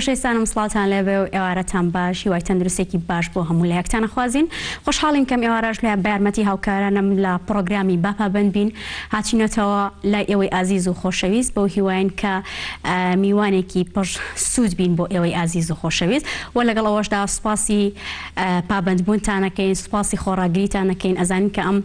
خۆشەویستانم سڵاوتان لێبێ و ئێوارەتان باش هیوای تەندروستێکی باش بۆ هەموو لایەکتان ئەخوازین خۆشحاڵین کەم ئێوارەش لە بە یارمەتی هاوکارانم لە پڕۆگرامی با پابەند بین هاتینەتەوە لای ئێوەی ئازیز و خۆشەویست بەو هیواین کە میوانێکی پڕ سوود بین بۆ ئێوەی ئازیز و خۆشەویست و لەگەڵ ئەوەشدا سوپاسی پابەندبوونتان ئەکەین سوپاسی خۆڕاگریتان ئەکەین ئەزانین کە ئەم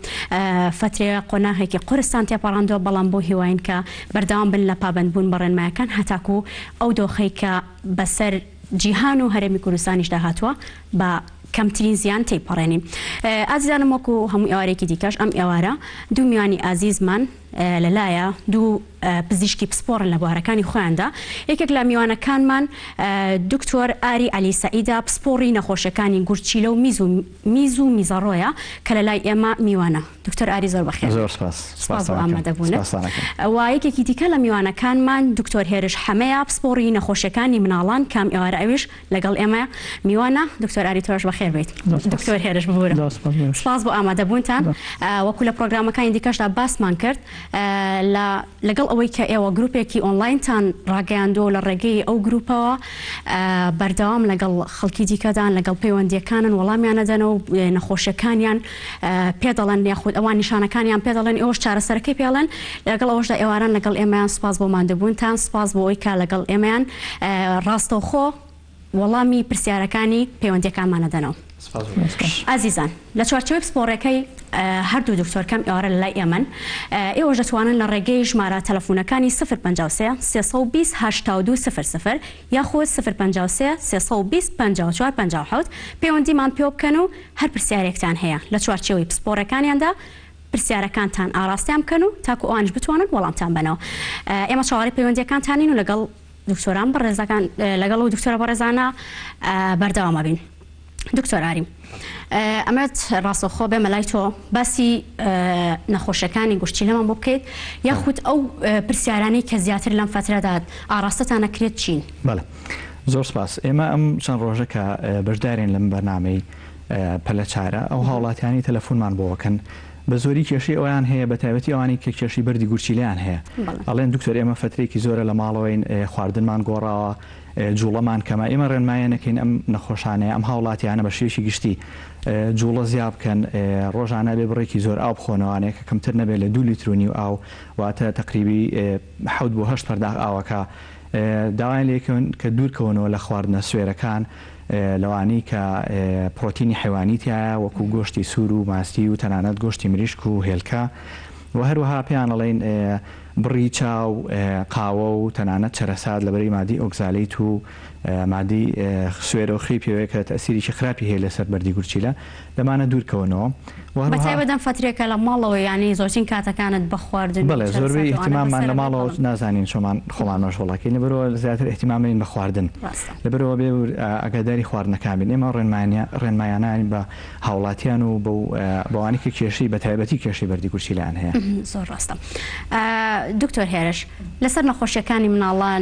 فەترەیە قۆناغێکی قورستان تێپەڕاندووە بەڵام بەو هیواین کە بەردەوام بن لە پابەندبوون بە ڕێنمایەکان هەتاکو ئەو دۆخەی کە بەسەر جیهان و هەرێمی کوردستانیشدا هاتووە بە کەمترین زیان تێیپەڕێنین. ئازیزانم وەکو هەموو ئێوارێکی دیکەش ئەم ئێوارە دوو میوانی ئازیزمان لەلایە دوو پزیشکی پسپۆڕن لە بوارەکانی خۆیاندا یەکێک لە میوانەکانمان دکتۆر ئاری عەلی سەعیدە پسپۆڕی نەخۆشیەکانی گورچیلە و میز و میز و میزەڕۆیە کە لەلای ئێمە میوانە. دکتۆر ئاری زۆر بەخێر زۆر سپاس سپاس بۆ ئامادەبوونت. سپاستان ئەکەم. و یەکێکی دیکە لە میوانەکانمان دکتۆر هێرش حەمەیە پسپۆڕی نەخۆشیەکانی مناڵان کام ئێوارە ئەویش لەگەڵ ئێمە میوانە. دکتۆر ئاری تۆش بەخێر بێیت. زۆر سپاس. دکتۆر هێرش ببورە. زۆر سپاس بۆ سپاس بۆ ئامادەبوونتان. زۆر. وەکو لە پرۆگرامەکانی دیکەشدا باسمان کرد لە لەگەڵ ئەوەی کە ئێوە گروپێکی ئۆنلاینتان ڕاگەیاندووە و لە ڕێگەی ئەو گروپەوە بەردەوام لەگەڵ خەڵکی دیکەدان لەگەڵ پەیوەندییەکانن وەڵامیان ئەدەنەوە و نەخۆشیەکانیان پێ دەڵێن یاخود ئەوان نیشانەکانیان پێ دەڵێن ئێوەش چارەسەرەکەی پێ ئەڵێن لەگەڵ ئەوەشدا ئێواران لەگەڵ ئێمەیان سوپاس بۆ ماندووبوونتان سوپاس بۆ ئەوەی کە لەگەڵ ئێمەیان ڕاستەوخۆ وەڵامی پرسیارەکانی پەیوەندیەکانمان ئەدەنەوە. ئازیزان لە چوارچێوەی پسپۆڕیەکەی هەردوو دکتۆر کەم ئێوارە لەلای ئێمەن ئێوەش دەتوانن لە ڕێگەی ژمارە تەلەفونەکانی سفر 53 320 82 صفر صفر یاخود سفر 53 320 54 57 پەیوەندیمان پێوە بکەن و هەر پرسیارێکتان هەیە لە چوارچێوەی پسپۆڕیەکانیاندا پرسیارەکانتان ئاڕاستەیان بکەن و تاکو ئەوانیش بتوانن وەڵامتان بەنەوە. ئێمە چاوەڕێی پەیوەندیەکانتانین و لەگەڵ دکتۆران بەڕێزەکان لەگەڵ ئەو دکتۆرە بەڕێزانە بەردەوام ئەبین. دکتۆر ئاریم ئەمەت ڕاستەوخۆ بێمە لای تۆ باسی نەخۆشیەکانی گورچیلەمان بۆ بکەیت یاخود ئەو پرسیارانەی کە زیاتر لەم فەترەدا ئاڕاستەتان ئەکرێت چین؟ بەڵێ زۆر سپاس. ئێمە ئەم چەند ڕۆژە کە بەشدارین لەم بەرنامەی پەلەچارە ئەو هاوڵاتیانەی تەلەفونمان بۆ ئەکەن بە زۆری کێشەی ئەویان هەیە بە تایبەتی ئەوانەی کە کێشەی بەردی گورچیلەیان هەیە ئەڵێن دکتۆر ئێمە فەترەیەکی زۆرە لە ماڵەوەین خواردنمان گۆڕاوە جوڵەمان کەمە ئێمە ڕێنمایە نەکەین ئەم نەخۆشانەیە ئەم هاوڵاتیانە بە شێوەیەکی گشتی جوڵە زیا بکەن ڕۆژانە بێ بڕێکی زۆر ئاو بخۆنەوانەیە کە کەمتر نەبێت لە دوو لیتر و نیو ئاو واتە تەقریبی حەوت بۆ هەشت پەرداخ ئاوەکە داوایان لێکەون کە دوورکەونەوە لە خواردنە سوێرەکان لەوانەی کە پڕۆتینی حەیوانی تیایە وەکو گۆشتی سوور و ماسی و تەنانەت گۆشتی مریشک و هێلکە و هەروەها پێیان ئەڵێین بڕی چا و قاوە و تەنانەت چەرەسات لەبەرەی مادەی ئۆکزالیت و مادەی سوێرە و خوێی پێوەیە کە تەئسیرێکی خراپی هەیە لەسەر بەردی گورچیلە لەمانە دوور کەونەوە و بە هەروەها تایبەت ئەم فەترەیە کە لە ماڵەوە یانی زۆرترین کاتەکانت بە خواردن و بەڵێ زۆربەی چەرەسات و ئەوانە ئیهتیماممان بەسەر لە ئەبەی ماڵەوە بەڵێ. نازانین چۆمان خۆمان مەشغوڵ ئەکەین لەبەرئەوە زیاتر ئیهتیمام بەین بە خواردن ڕاستە. لەبەرئەوە بێ ئاگاداری خواردنەکان بین ئێمە ڕێنمایانان بە هاوڵاتیان و بەو بەوانەی کە کێشەی بە تایبەتی کێشەی بەردی گورچیلەیان هەیە. زۆر ڕاستە دکتۆر هێرش لەسەر نەخۆشیەکانی مناڵان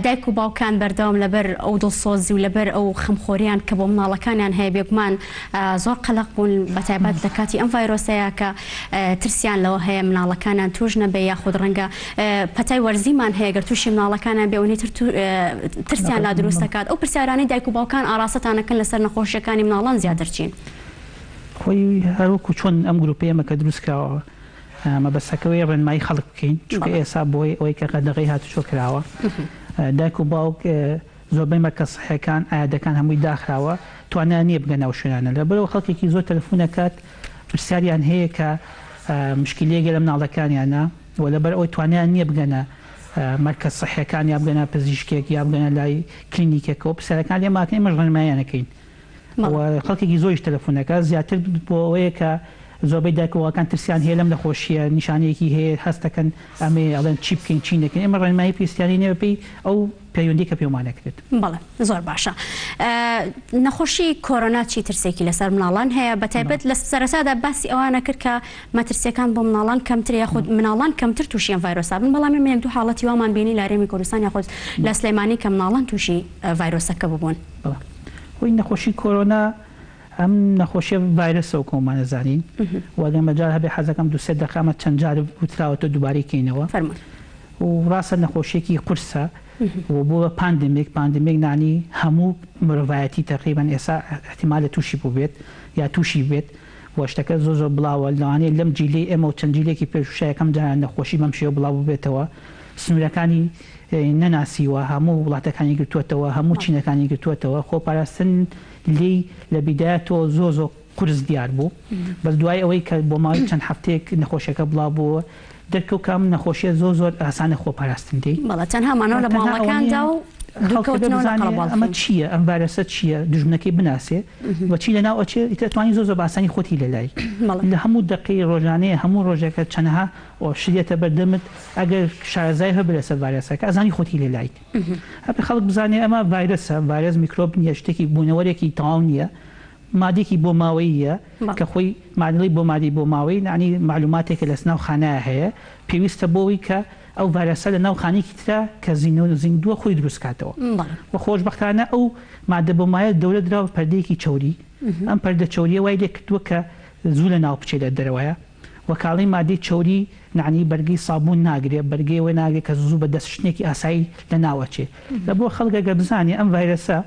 دایک و باوکان بەردەوام لەبەر ئەو دڵسۆزی و لەبەر ئەو خەمخۆریان کە بۆ مناڵەکانیان هەیە بێگومان زۆر قەلەق بوون بەتایبەت لە کاتی ئەم ڤایرۆسەیە کە ترسیان لەوە هەیە مناڵەکانیان توش نەبێ یاخود ڕەنگە پەتای وەرزیمان هەیە گەر توشی مناڵەکانیان بێ ئەونەی تر ترسیان لا دروست دەکات ئەو پرسیارانەی دایک و باوکان ئاڕاستەتان ئەکەن لەسەر نەخۆشیەکانی مناڵان زیاتر چین؟ خۆی هەروەکو چۆن ئەم گروپەی ئێمە کە دروست کراوە مەبەستەکەوەی ڕێنمایی خەڵک بکەین چونکە ئێستا بۆی ئەوەی کە قەدەغەی هاتوچۆ کراوە دایک و باوک زۆربەی مەرکەز سحیەکان عیادەکان هەمووی داخراوە توانایان نیە بگەنە ئەو شوێنانە لەبەرئەوە خەڵکێکی زۆر تەلەفون ئەکات پرسیاریان هەیە کە مشکیلەیەک لە مناڵەکانیانە و لەبەر ئەوەی توانایان نیە بگەنە مەرکەز سحیەکان یا بگەنە پزیشکێک یا بگەنە لای کلینیکێکەوە پرسیارەکان لێمان ئەکەن ئێمەش ڕێنماییان ئەکەین و خەڵکێکی زۆریش تەلەفون ئەکات زیاتر بۆ ئەوەیە کە زۆربەی دایک و باوکان ترسیان هەیە لەم نەخۆشییە نیشانەیەکی هەیە هەست دەکەن ئەمەیە ئەڵێن چی بکەین چی نەکەین ئێمە ڕێنمایی پێویستیانی نیە بەپێی ئەو پەیوەندی کە پێومان ئەکرێت. بەڵێ زۆر باشە نەخۆشی کۆرۆنا چی ترسێکی لەسەر مناڵان هەیە بەتایبەت لە سەرەتادا باسی ئەوانە کرد کە مەترسیەکان بۆ مناڵان کەمترە یاخود مناڵان کەمتر تووشی ئەم ڤایرۆسە بن بەڵام ئێمە یەک دوو حاڵەتی وامان بینی لە هەرێمی کوردستان یاخود لە سلێمانی کە مناڵان تووشی ڤایرۆسەکە ببوون. بەڵێ هۆی نەخۆشی کۆرۆنا ئەم نەخۆشیە ڤایرەسە وەکو هەموومان ئەزانین و ئەگەر مەجال هەبێ حەزەکەم دوو سێ دەقە ئەمە چەند جار وتراوەتەوە دووبارەی کەینەوە. فەرموون. و ڕاستە نەخۆشیەکی قورسە و بووە بە pandemic، pandemic نانی هەموو مرۆڤایەتی تەقریبەن ئێستا ئیحتیمالە تووشی بووبێت یا تووشی بێت و شتەکە زۆر زۆر بڵاوە لەوانەیە لەم جیلەی ئێمە و چەند جیلێکی پێشووشا یەکەم جارە نەخۆشی بەم شێوە بڵاو بووبێتەوە سنوورەکانی نەناسیوە هەموو وڵاتەکانی گرتووەتەوە هەموو چینەکانی گرتووەتەوە خۆپاراستن لێی لە بیدایەتەوە زۆر زۆر قورس دیار بوو بەس دوای ئەوەی کە بۆ ماوەی چەند هەفتەیەک نەخۆشیەکە بڵاو بووەوە دەرکەوت کە ئەم نەخۆشیە زۆر زۆر ئاسانە خۆ پاراستن لێی. بەڵێ تەنها مانەوە لە تەنها ئەوە نیە ماڵەکاندا و خەڵک ئەبێ دوورکەوتنەوە لە بزانێ ئەمە قەڵەباڵخی. چیە ئەم ڤایرەسە چیە دوژمنەکەی بناسێ و چی لەناو ئەچێ ئیتر ئەتوانی زۆر زۆر بە ئاسانی خۆتی لێ لای. بەڵێ. لە هەموو دەقەی ڕۆژانەیە هەموو ڕۆژێکە چەنەها شت یەتە بەردەمت ئەگەر شارەزای هەبێ لەسەر ڤایرەسەکە ئەزانی خۆتی لێ لایت. ئەبێ خەڵک بزانێ ئەمە ڤایرەسە ڤایرەس میکرۆب نیە شتێکی بوونەوەرێکی تەواو نیە مادەیەکی بۆماوەییە کە خۆی مادەی بۆ مادەی بۆماوەیی یانی مەعلوماتێکە لەس ناو خانەیا هەیە پێویستە بۆ ئەوەی کە ئەو ڤایرەسە لە ناو خانەیەکی ترا کە زیندووە خۆی دروست کاتەوە و خۆشبەختانە ئەو مادە بۆمایە دەورە دراوە بە پەردەیەکی چەوری ئەم پەردە چەوریە وای لێ کردووە کە زوو لە ناو بچێت لە دەرەوەیە و کاڵی مادەی چەوری نانی بەرگەی سابوون ناگرێ بەرگەی ئەوە ناگرێ کە زوو بە دەست شتنێکی ئاسایی لە ناو ئەچێ لە بۆ خەڵک ئەگەر بزانێ ئەم ڤایرەسە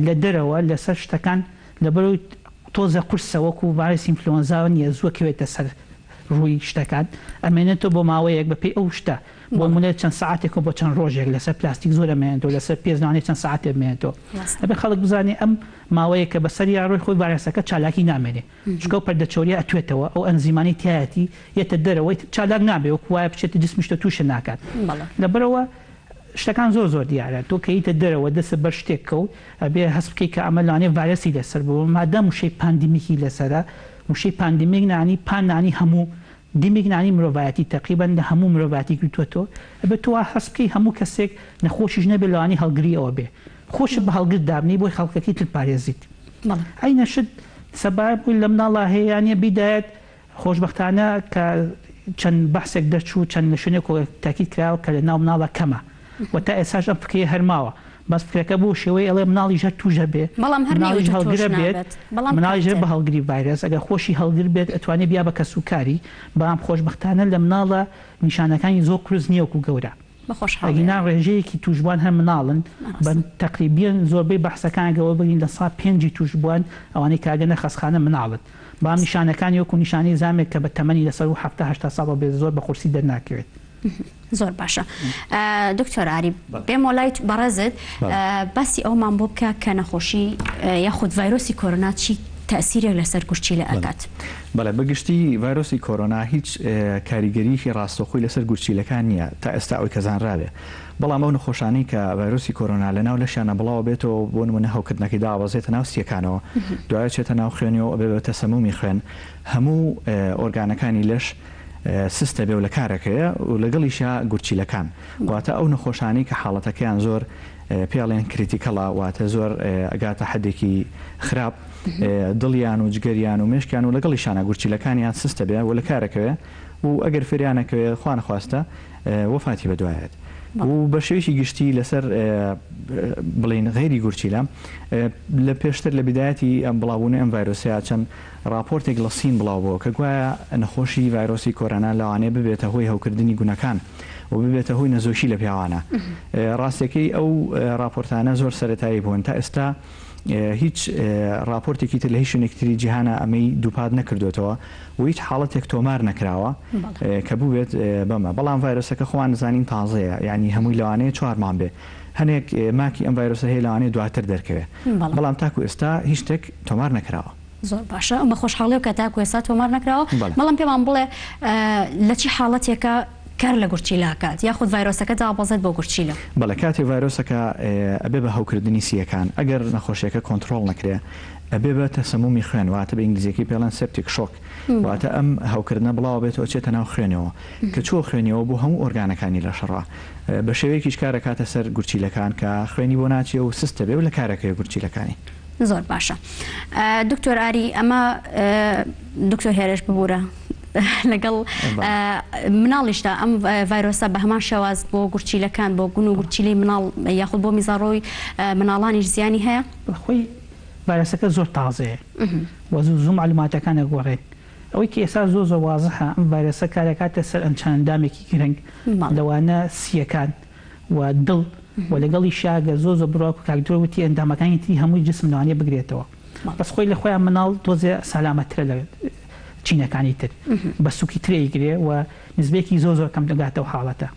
لە دەرەوە لەسەر شتەکان لەبەرئەوەی تۆزێ قورسە وەکو ڤایرەسی ئینفلۆنزا نیە زووە کەوێتە سەر ڕووی شتەکان ئەمێنێتەوە بۆ ماوەیەک بەپێی ئەو شتە بۆ نمونە چەند سەعاتێک و بۆ چەند ڕۆژێک لەسەر پلاستیک زۆر ئەمێنێتەوە لەسەر پێست لەوانەیە چەند سەعاتێ بمێنێتەوە ئەبێ خەڵک بزانێ ئەم ماوەیە کە بەسەریا ڕۆی خۆی ڤایرەسەکە چالاکی نامێنێ چونکە ئەو پەردە چەوریە ئەتوێتەوە ئەو ئەنزیمانەی تیایەتی یەتە دەرەوە ئیتر چالاک نابێ وەکو وایە بچێتە جسمیش تۆ توشت ناکات لەبەرئەوە شتەکان زۆر زۆر دیارە تۆ کە ییتە دەرەوە دەستت بەر شتێک کەوت ئەبێ هەست بکەی کە ئەمە لەوانەیە ڤایرەسی لەسەر بووە مادام وشەی pandemic ی لەسەرە وشەی pandemic نانی pan نانی هەموو demic نانی مرۆڤایەتی تەقریبەن لە هەموو مرۆڤایەتی گرتووەتەوە ئەبێ تۆ وا هەست بکەی هەموو کەسێک نەخۆشیش نەبێ لەوانەیە هەڵگری ئەوە بێ خۆشت بە هەڵگر دابنێی بۆی خەڵکەکەی تر پارێزیت عەینە شت سەبارەت بووی لە مناڵا هەیە یان نیە بیدایەت خۆشبەختانە کە چەند بەحسێک دەرچوو چەند لە شوێنێک تاکید کراوە کە لە ناو مناڵا کەمە و تا ئێستاش ئەم فکرەیە هەر ماوە بەس فکرەکە بەو شێوەیە ئەڵێ مناڵیش هەر تووش ئەبێ بەڵام هەر مناڵیش نەیوتە تۆش هەڵگرە بێت نابێت بەڵام مناڵیش هەر کەمتر. بە هەڵگری ڤایرەس ئەگەر خۆشی هەڵگر بێت ئەتوانێ بیا بە کەسوکاری بەڵام خۆشبەختانە لە مناڵا نیشانەکانی زۆر قورس نیە وەکو گەورە. بە خۆشحاڵیەوە. ئەگینا ڕێژەیەکی تووشبووان هەر مناڵن بە تەقریبیەن زۆربەی بەحسەکان ئەگەر وەربگرین لە سا پێنجی تووشبووان ئەوانەی کە ئەگەنە خەستخانە مناڵن بەڵام نیشانەکانی وەکو نیشانەی زامێک کە بە تەمەنی لە سەروو حەفتا هەشتا ساڵەوە بێت زۆر بە قورسی دەرناکەوێت. زۆر باشە دکتۆر ئاری بێمەوە لای بەڕێزت باسی ئەومان بۆ بکە کە نەخۆشی یاخود ڤایرۆسی کۆرۆنا چی تەئسیرێک لەسەر گورچیلە ئەکات؟ بەڵێ بە گشتی ڤایرۆسی کۆرۆنا هیچ کاریگەریەکی ڕاستەوخۆی لەسەر گورچیلەکان نییە تا ئێستا ئەوەی کە زانرابێ بەڵام ئەو نەخۆشانەی کە ڤایرۆسی کۆرۆنا لەناو لەشیانا بڵاوە بێتەوە بۆ نمونە هەوکردنەکەی دابەزێتە ناو سیەکانەوە دوای ئەچێتە ناو خوێنیەوە ئەبێ بە تەسەمومی خوێن هەموو ئۆرگانەکانی لەش سست ئەبێ و لە کارەکەیە و لەگەڵیشا گورچیلەکان واتە ئەو نەخۆشانەی کە حاڵەتەکەیان زۆر پێی ئەڵێن critical ە واتە زۆر ئەگاتە حەدێکی خراپ دڵیان و جگەریان و مێشکیان و لەگەڵیشانا گورچیلەکانیان سست ئەبێ و لە کارەکەوێ و ئەگەر فریا نەکەوێ خوا نەخواستە وەفاتی بەدوایەت و بە شێوەیەکی گشتی لەسەر بڵێین غەیری گورچیلە لە پێشتر لە بیدایەتی ئەم بڵاوبوونەوەی ئەم ڤایرۆسەیا چەند ڕاپۆرتێک لە سین بڵاو بۆوە کە گوایە نەخۆشی ڤایرۆسی کۆرۆنا لەوانەیە ببێتە هۆی هەوکردنی گونەکان و ببێتە هۆی نەزۆکی لە پیاوانە. ڕاستیەکەی ئەو ڕاپۆرتانە زۆر سەرەتایی بوون تا ئێستا هیچ ڕاپۆرتێکی تر لە هیچ شوێنێکی تری جیهانا ئەمەی دووپات نەکردۆتەوە و هیچ حاڵەتێک تۆمار نەکراوە کە بووبێت بەمە بەڵام ڤایرۆسەکە خۆمان دەزانین تازەیە یانی هەمووی لەوانەیە چوار مانگ بێ هەنێک ماکی ئەم ڤایرۆسە هەیە لەوانەیە دواتر دەرکەوێ بەڵام تاکو ئێستا هیچ شتێک تۆمار نەکراوە. زۆر باشە بە خۆشحاڵیەوە کە تاکو ئێستا تۆمار نەکراوە بەڵام پێمان بڵێ لە چی حاڵەتێکە کار لە گورچیلە ئەکات یاخود ڤایرۆسەکە دابەزێت بۆ گورچیلە؟ بەڵێ کاتێ ڤایرۆسەکە ئەبێ بە هەوکردنی سییەکان ئەگەر نەخۆشیەکە کۆنتڕۆڵ نەکرێ ئەبێ بە تەسەمومی خوێن واتە بە ئینگلیزیەکەی پێڵێن septic shock واتە ئەم هەوکردنە بڵاوە بێتەوە ئەچێتە ناو خوێنەوە کە چووە خوێنیەوە بۆ هەموو ئۆرگانەکانی لەشەڕا بە شێوەیەکیش کار ئەکاتە سەر گورچیلەکان کە خوێنی بۆ ناچێ و سست ئەبێ و لە کارەکەوێ گورچیلەکانی. زۆر باشە دکتۆر ئاری ئەمە دکتۆر هێرش ببورە لەگەڵ مناڵیشدا ئەم ڤایرۆسە بە هەمان شێواز بۆ گورچیلەکان بۆ گون و گورچیلەی مناڵ یاخود بۆ میزاڕۆی مناڵانیش زیانی هەیە؟ خۆی ڤایرۆسەکە زۆر تازەیە و زوو زوو مەعلوماتەکان ئەگۆڕێن. ئەوەی کە ئێستا زۆر زۆر وازحە ئەم ڤایرەسە کارەکاتە سەر ئەنچەند ئەندامێکی گرنگ لەوانە سییەکان و دڵ و لەگەڵیشیا گەر زۆر زۆر بڕوا کاک درۆ وتی ئەندامەکانی تری هەمووی جسم لەوانەیە بگرێتەوە بەس خۆی لە خۆیان مناڵ تۆزێ سالامەترە لە چینەکانی تر بە سوکی تر ئەیگرێ و نسبەیەکی زۆر زۆر کەم دەگاتە ئەو حاڵەتە.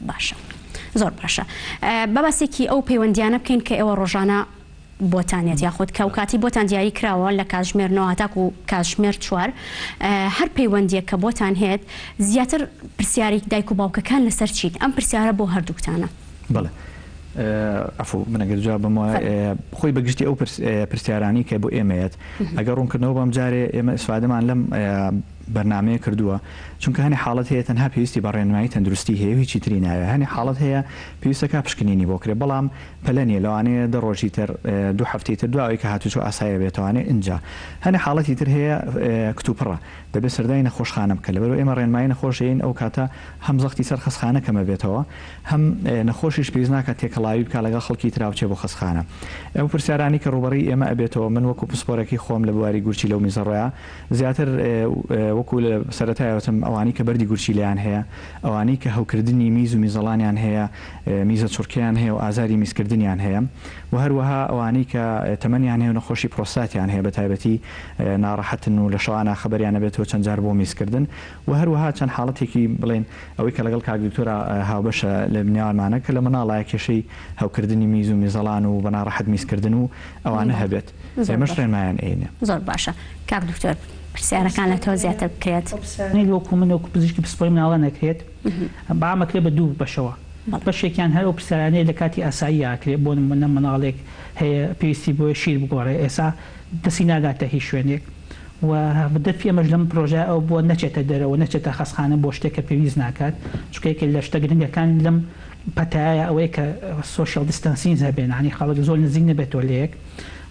باشە زۆر باشە با باسێکی ئەو پەیوەندیانە بکەین کە ئێوە ڕۆژانە بۆتان یەت یاخود کە ئەوکاتی بۆتان دیاری کراوە لە کاتژمێر نۆ هەتاکو کاتژمێر چوار هەر پەیوەندیەک کە بۆتان هێت زیاتر پرسیاری دایک و باوکەکان لەسەر چین ئەم پرسیارە بۆ هەردووکتانە. بەڵێ عەفو من ئەگەر جواب بەمەوە خۆی بە گشتی ئەو پرسیارانەی کە بۆ ئێمەیەت ئەگەر ڕوونکردنەوە بەم جارێ ئێمە ئیسفادەمان لەم بەرنامەیە کردووە چونکە هەنێ حاڵەت هەیە تەنها پێویستی بە ڕێنمایی تەندروستی هەیە و هیچی تری ناوێ هەنێ حاڵەت هەیە پێویستەکا پشکنینی بۆ کرێ بەڵام پەلە نیە لەوانەیە دە ڕۆژی تر دوو هەفتەی تر دوا ئەوەی کە هاتوچۆ ئاسایی ئەبێتەوانێ ئینجا هەنێ حاڵەتی تر هەیە کتوپڕە دەبێ سەردانی نەخۆشخانە بکە لەبەرئەوەی ئێمە ڕێنمایی نەخۆش ئەیەین ئەو کاتە هەم زەختی سەر خەسخانە کەم ئەبێتەوە هەم نەخۆشیش پێویست ناکات تێکەڵاوی بکات لەگەڵ خەڵکی ترا بچێ بۆ خەسخانە ئەو پرسیارانەی کە ڕووبەڕی ئێمە ئەبێتەوە من وەکو پسپۆرەکەی خۆم لە بواری گورچیلە و میزەڕۆیە زیاتر وەکو لە سەرەتایە وتم ئەوانەی کە بەردی گورچیلەیان هەیە ئەوانەی کە هەوکردنی میز و میزەڵانیان هەیە میزە چڕکەیان هەیە و ئازاری میزکردنیان هەیە و هەروەها ئەوانەی کە تەمەنیان هەیە و نەخۆشی پرۆستاتیان هەیە بە تایبەتی ناڕەحەتن و لە شەوانا خەبەریان ئەبێتەوە چەند جار بۆ میزکردن و هەروەها چەند حاڵەتێکی بڵێین ئەوەی کە لەگەڵ کاک دکتۆرا هاوبەشە لە نێوانمانە کە لە منداڵا کێشەی هەوکردنی میز و میزەڵان و بە ناڕەحەت میزکردن و ئەوانە هەبێت ئێمەش ڕێنمایان ئەینێ. زۆر باشە کاک دکتۆر پرسیارەکان لە تۆ زیاتر بکرێت. ئەو پرسیارانەی وەکو من وەکو پزیشکی پسپۆری مناڵان ئەکرێت بە عام ئەکرێت بە دوو بەشەوە بەشێکیان هەر ئەو پرسیارانەیە لە کاتی ئاساییا ئەکرێت بۆ نمونە مناڵێک هەیە پێویستی بۆیە شیر بگۆڕێ ئێسا دەستی ناگاتە هیچ شوێنێک و هەدەفی ئێمەش لەم پرۆژەیە ئەوە بووە نەچێتە دەرەوە نەچێتە خەستخانە بۆ شتێک کە پێویست ناکات چونکە یەکێک لە شتە گرنگەکان لەم پەتایە ئەوەیە کە social distancing هەبێ یانی خەڵک زۆر نزیک نەبێتەوە لەیەک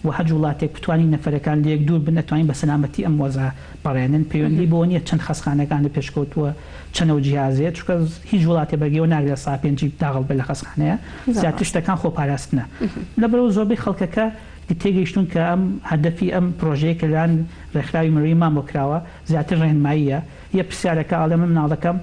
و هەر وڵاتێک بتوانین نەفەرەکان لەیەک دوور بن ئەتوانین بە سەلامەتی ئەم وەزعە پەڕێنن پەیوەندی بەوە نییە چەند خەستخانەکان پێشکەوتووە چەند ئەو جیهازەیە چونکە هیچ وڵاتێ بەرگەی ئەوە ناگرێت سا پێنجی داغڵ بێت لە خەستخانەیە زیاتر شتەکان خۆپاراستنە لەبەرئەوە زۆربەی خەڵکەکە تێگەیشتوون کە ئەم هەدەفی ئەم پرۆژەیە کە لەلایەن ڕێکخراوی مرۆیی مام بۆ کراوە زیاتر ڕێنماییە یە پرسیارەکە ئەڵێ من مناڵەکەم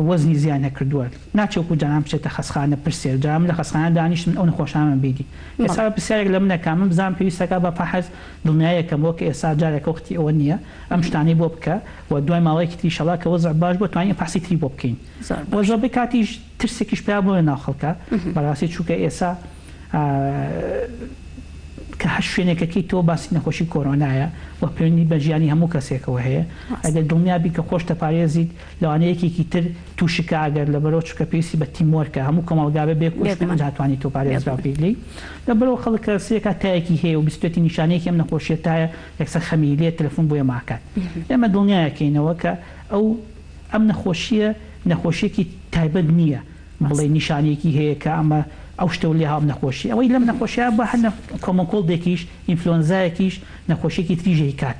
وەزنی زیای نەکردووە ناچێ وەکو جاران بچێتە خەستخانە پرسێ جاران من لە خەستخانە دانیشتم ئەو نەخۆشانەم بینی ئێستا پرسیارێک لە من ئەکا من بزانم پێویستەکا بە فەحس دڵنیایەکەمەوە کە ئێستا جارێکە وەختی ئەوە نییە ئەم شتانەی بۆ بکە و دوای ماوەیەکی تر ئیشەڵا کە وەزع باش بوو ئەتوانین فەحسی تری بۆ بکەین و زۆربەی کاتیش ترسێکیش پیا بووە ناو خەڵکا بەڕاستی چونکە ئێستا کە هەر شوێنێکەکەی تۆ باسی نەخۆشی کۆرۆنایە و پەیوەندی بە ژیانی هەموو کەسێکەوە هەیە ئەگەر دڵنیا بی کە خۆشت دەپارێزیت لەوانەیە یەکێکی تر تووشکا ئەگەر لەبەرەوە چونکە پێویستی بە team work ە هەموو کۆمەڵگا بێ بێ کوشتن ئەنجا ئەتوانی تۆ پارێزراو بیت لێی لەبەرەوە خەڵک کە سێکا تایەکی هەیە و بیستێتی نیشانەیەکی ئەم نەخۆشیە تایە یەکسەر خەمی لێ تەلەفۆن بۆ ئێمە ئەکات ئێمە دڵنیایەکەینەوە کە ئەو ئەم نەخۆشیە نەخۆشیەکی تایبەت نییە بڵێی نیشانەیەکی هەیە کە ئەمە ئەو شتەو لێ هاوم نەخۆشی ئەوەی لەم نەخۆشیە بە هەر common cold ێکیش ئینفلۆنزایەکیش نەخۆشیەکی تریش ئەیکات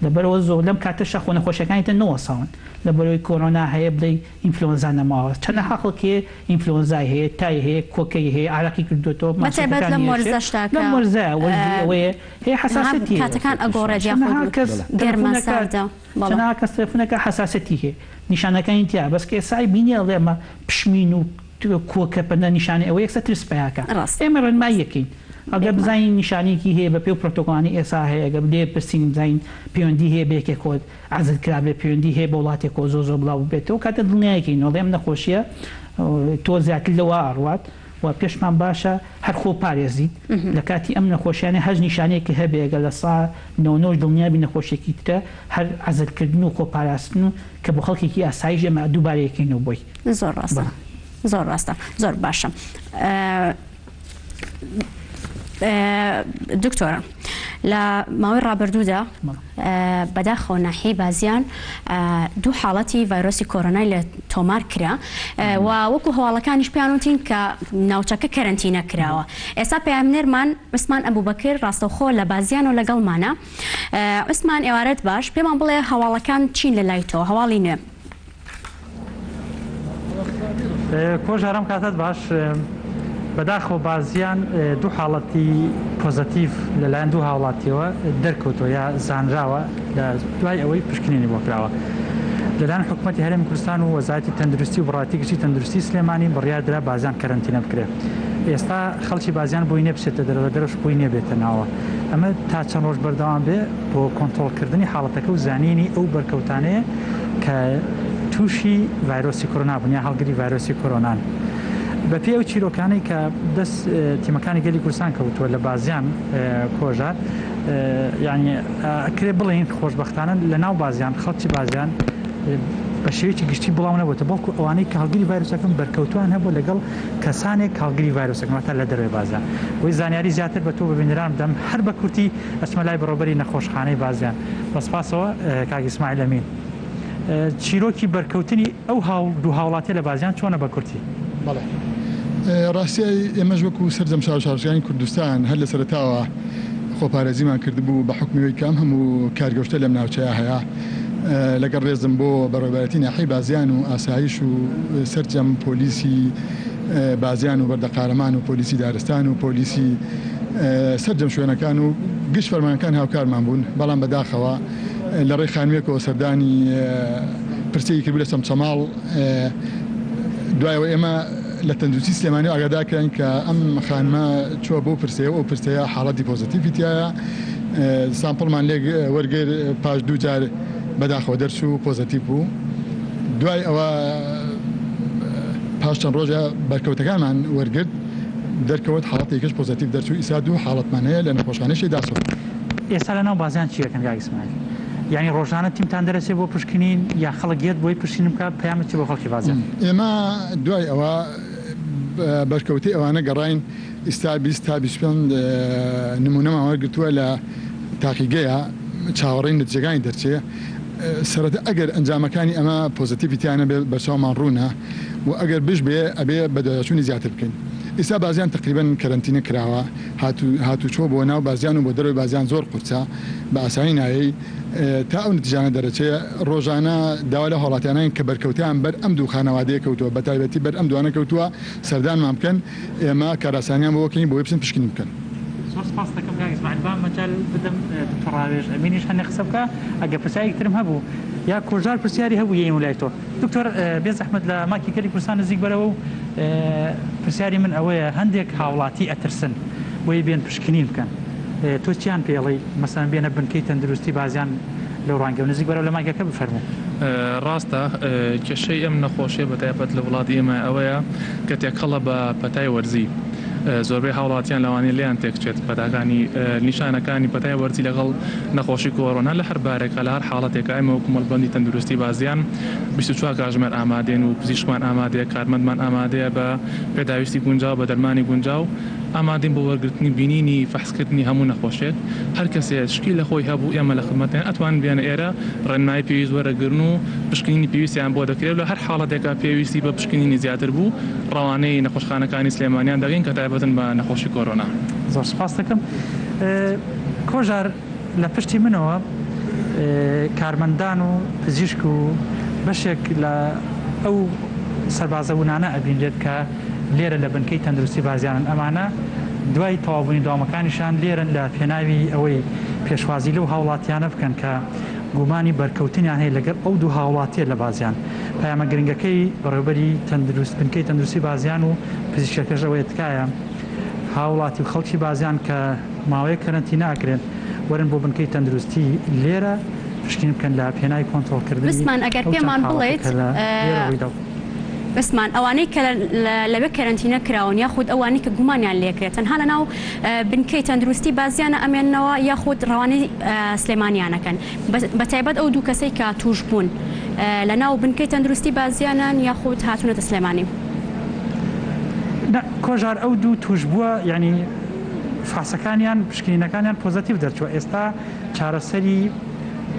لەبەرئەوە زۆر لەم کاتەشا خۆ نەخۆشیەکانی تر نەوەساون لەبەرئەوەی کۆرۆنا هەیە بڵێی ئینفلۆنزا نەماوە چەنەها خەڵک هەیە ئینفلۆنزای هەیە تای هەیە کۆکەی هەیە عارەقی کردۆتەوە بەتایبەت لەم ماسولکەکانی ئەشێ وەرزەشدا کە لەم وەرزە وەرزی ئەوەیە هەیە حەساسیەتی هەیە کاتەکان ئەگۆڕێت چەنەها یاخود کەس گەرمە تەلەفۆن ئەکات ساردە بەڵێ. چەنەها کەس تەلەفۆن ئەکات حەساسیەتی هەیە نیشانەکانی تیا بەس کە ئێسای بینی ئەڵێ ئەمە پشمین و کۆکە پەنە نیشانەی ئەوە یەکسەر ترس پەیاکا ڕاستە ئێمە ڕێنمایی ئەکەین ئەگەر بێگومان. بزانین نیشانەیەکی هەیە بە پێی پرۆتۆکۆڵانی ئێسا هەیە ئەگەر لێ پرسین بزانین پەیوەندی هەیە بە یەکێکەوە عەزل کرابێ پەیوەندی هەیە بە وڵاتێکەوە زۆر زۆر بڵاو ببێتەوە کاتە دڵنیایەکەین ئەڵێ ئەم نەخۆشیە تۆ زیاتر لەوە ئەڕوات و پێشمان باشە هەر خۆ پارێزیت لە کاتی ئەم نەخۆشیانە هەر نیشانەیەکی هەبێ گەر لە سا نەوەنۆش دڵنیابی نەخۆشیەکی ترە هەر عەزل کردن و خۆ پاراستن و کە بۆ خەڵکێکی ئاساییش ئێمە دووبارە یەکەینەوە بۆی. زۆر ڕاستە زۆر ڕاستە زۆر باشە دکتۆرە لە ماوەی ڕابردوودا بەداخەوە ناحیەی بازیان دوو حاڵەتی ڤایرۆسی کۆرۆنای لە تۆمار کرا و وەکو هەواڵەکانیش پێیان وتین کە ناوچەکە کەرەنتینە کراوە ئێستا پەیامنێرمان عوسمان ئەبوبەکر ڕاستەوخۆ لە بازیانەوە لەگەڵمانە عوسمان ئێوارەت باش پێمان بڵێ هەواڵەکان چین لە لای تۆ هەواڵی نوێ. کۆژار ئەم کاتەت باش. بەداخەوە بازیان دوو حاڵەتی پۆزەتیڤ لەلایەن دوو هاوڵاتیەوە دەرکەوتووە یا زانراوە لە دوای ئەوەی پشکنینی بۆ کراوە. لەلایەن حکومەتی هەرێمی کوردستان و وەزارەتی تەندروستی و بەڕێوەبەرایەتی گشتی تەندروستی سلێمانی بڕیاردرا بازیان کەرەنتینە بکرێت. ئێستا خەڵکی بازیان بۆی نیە بچێتە دەرەوە لە دەرەوەش بۆی نیە بێتە ناوە. ئەمە تا چەند ڕۆژ بەردەوام بێ بۆ کۆنتڕۆڵکردنی حاڵەتەکە و زانینی ئەو بەرکەوتانەیە کە تووشی ڤایرۆسی کۆرۆنا بوون یا هەڵگری ڤایرۆسی کۆرۆنان. بەپێی ئەو چیرۆکانەی کە دەست تیمەکانی گەلی کوردستان کەوتووە لە بازیان کۆژار یانی ئەکرێ بڵێین خۆشبەختانە لە ناو بازیان خەڵکی بازیان بە شێوەیەکی گشتی بڵاو نەبووتە بەڵکو ئەوانەی کە هەڵگری ڤایرۆسەکەن بەرکەوتوان هەبوو لەگەڵ کەسانێک هەڵگری ڤایرۆسەکەن واتە لە دەرەوەی بازیان بۆی زانیاری زیاتر بە تۆ بە بینەران بدەم هەر بە کورتی ئەچمە لای بەڕێوەبەری نەخۆشخانەی بازیان بە سپاسەوە کاک ئیسماعیل ئەمین. چیرۆکی بەرکەوتنی ئەو دوو هاوڵاتیە لە بازیان چۆنە بە کورتی؟ بەڵێ ڕاستیی ئێمەش وەکو سەرجەم شار و شارۆچکەکانی کوردستان هەر لە سەرەتاوە خۆپارێزیمان کردبوو بە حوکمی ئەوەی کە ئەم هەموو کارگەوشتە لەم ناوچەیە هەیە لەگەڵ ڕێزم بۆ بەڕێوەبەرایەتی ناحیەی بازیان و ئاسایش و سەرجەم پۆلیسی بازیان و بەردەقارەمان و پۆلیسی دارستان و پۆلیسی سەرجەم شوێنەکان و گشت فەرمانگەکان هاوکارمان بوون بەڵام بەداخەوە لە ڕێی خانوویەکەوە سەردانی پرسەیەکی کردبوو لە چەمچەماڵ، دوای ئەوە ئێمە لە تەندروستی سلێمانی ئاگادار کراین کە ئەم خانمە چووە بۆ پرسەیە و ئەو پرسەیە حاڵەتی پۆزەتیڤی تیایە، سامپڵمان لێ وەرگر پاش دوو جار بەداخەوە دەرچوو پۆزەتیڤ بوو، دوای ئەوە پاش چەند ڕۆژە بەرکەوتەکانمان وەرگرت دەرکەوت حاڵەتێکیش پۆزەتیڤ دەرچوو، ئیستا دوو حاڵەتمان هەیە لە نەخۆشخانەی شەیداسۆر. ئێستا لە ناو بازیان چی ئەکەن کاک ئیسماعیل؟ یانی ڕۆژانە تیمتان دەرەچێ بۆ پشکنین یا خەڵک یەت بۆی پشکنین بکا پەیامت چیە بۆ خەڵکی بازیان؟ ئێمە دوای ئەوە بەرکەوتەی ئەوانە گەڕاین ئیستا 20 تا 25 نمونەمان وەرگرتووە لە تاقیگەیە چاوەڕێین نەتیجەکانی دەرچێ سەرەتا ئەگەر ئەنجامەکانی ئەمە پۆزەتیڤی تیا نەبێ بەرچاومان ڕوونە و ئەگەر بشبێ ئەبێ بەدواداچوونی زیاتر بکەین ئیستا بازیان تەقریبەن کەرەنتینە کراوە هاتوچۆ بۆ ناو بازیان و بۆ دەرەوەی بازیان زۆر قورسە بە ئاسانی نایەی تا ئەو نتیجانە دەرەچێ ڕۆژانە داوا لە هاوڵاتیانین کە بەرکەوتەیان بەر ئەم دوو خانەوادەیە کەوتووە بە تایبەتی بەر ئەم دوانە کەوتووە سەردانمان بکەن ئێمە کارئاسانیان بۆ بکەین بۆی بچن پشکنین بکەن. زۆر سپاست دەکەم کاک ئیسماعیل با مەجال بدەم دکتۆر ڕاوێژ ئەمینیش هەنێ قسە بکا ئەگەر پرسیارێکی ترم هەبوو یا کۆژار پرسیاری هەبوو یەیم لای تۆ. دکتۆر بێ زەحمەت لە ماکی گەلی کوردستان نزیک بەرەوە و پرسیاری من ئەوەیە هەندێک هاوڵاتی ئەترسن بۆی بێن پشکنین بکەن تۆ چیان پێڵێی مەسەلەن بێنە بنکەی تەندروستی بازیان لەو ڕوانگەوە نزیک بەرەوە لە مایکەکە بفەرموو. ڕاستە کێشەی ئەم نەخۆشیە بەتایبەت لە وڵاتی ئێمە ئەوەیە کە تێکەڵە بە پەتای وەرزی زۆربەی هاوڵاتیان لەوانەیە لێیان تێکچێت پەتاکانی نیشانەکانی پەتای وەرزی لەگەڵ نەخۆشی کۆرۆنا لە هەر بارێکا لە هەر حاڵەتێکا ئێمە وەکو مەڵبەندی تەندروستی بازیان 24 کاژمێر ئامادەین و پزیشکمان ئامادەیە کارمەندمان ئامادەیە بە پێداویستی گونجاو بە دەرمانی گونجاو ئامادەین بۆ وەرگرتنی بینینی فەحسکردنی هەموو نەخۆشێک هەر کەسێ شکی لە خۆی هەبوو ئێمە لە خدمەتین ئەتوانن بێنە ئێرە ڕێنمایی پێویست وەرەگرن و پشکنینی پێویستیان بۆ دەکرێت و لە هەر حاڵەتێکا پێویستی بە پشکنینی زیاتر بوو ڕەوانەی نەخۆشخانەکانی سلێمانیان دەکەین کە تایبەتن بە نەخۆشی کۆرۆنا. زۆر سوپاست دەکەم کۆژار لە پشتی منەوە کارمەندان و پزیشک و بەشێک لە ئەو سەربازە ونانە ئەبینرێت کە لێرە لە بنکەی تەندروستی بازیانن ئەمانە دوای تەواوبوونی دەوامەکانیشان لێرەن لە پێناوی ئەوەی پێشوازی لەو هاوڵاتیانە بکەن کە گومانی بەرکەوتنیان هەیە لەگەڵ ئەو دوو هاوڵاتیە لە بازیان. پەیامە گرنگەکەی بەڕێوبەری تەندروست بنکەی تەندروستی بازیان و پزیشکەکەش ئەوەیە تکایە هاوڵاتی و خەڵکی بازیان کە ماوەیەک کەرەنتینە ئەکرێن وەرن بۆ بنکەی تەندروستی لێرە پشکنین بکەن لە پێناوی کۆنترۆڵکردنی بسمان ئەگەر ئەو چەند پێمان حاڵەتە بڵێیت کە لە لێرە ڕوویدا. بسمان ئەوانەی کە لەوێ کەرەنتینە کراون یاخود ئەوانەی کە گومانیان لێکرێت تەنها لەناو بنکەی تەندروستی بازیانە ئەمێننەوە یاخود ڕەوانەی سلێمانیان ئەکەن بەتایبەت ئەو دوو کەسەی کە تووشبوون لەناو بنکەی تەندروستی بازیانن یاخود هاتوونەتە سلێمانی؟ نا کۆژار ئەو دوو تووشبووە یانی فاسەکانیان پشکنینەکانیان پۆزەتیڤ دەرچووە ئێستا چارەسەری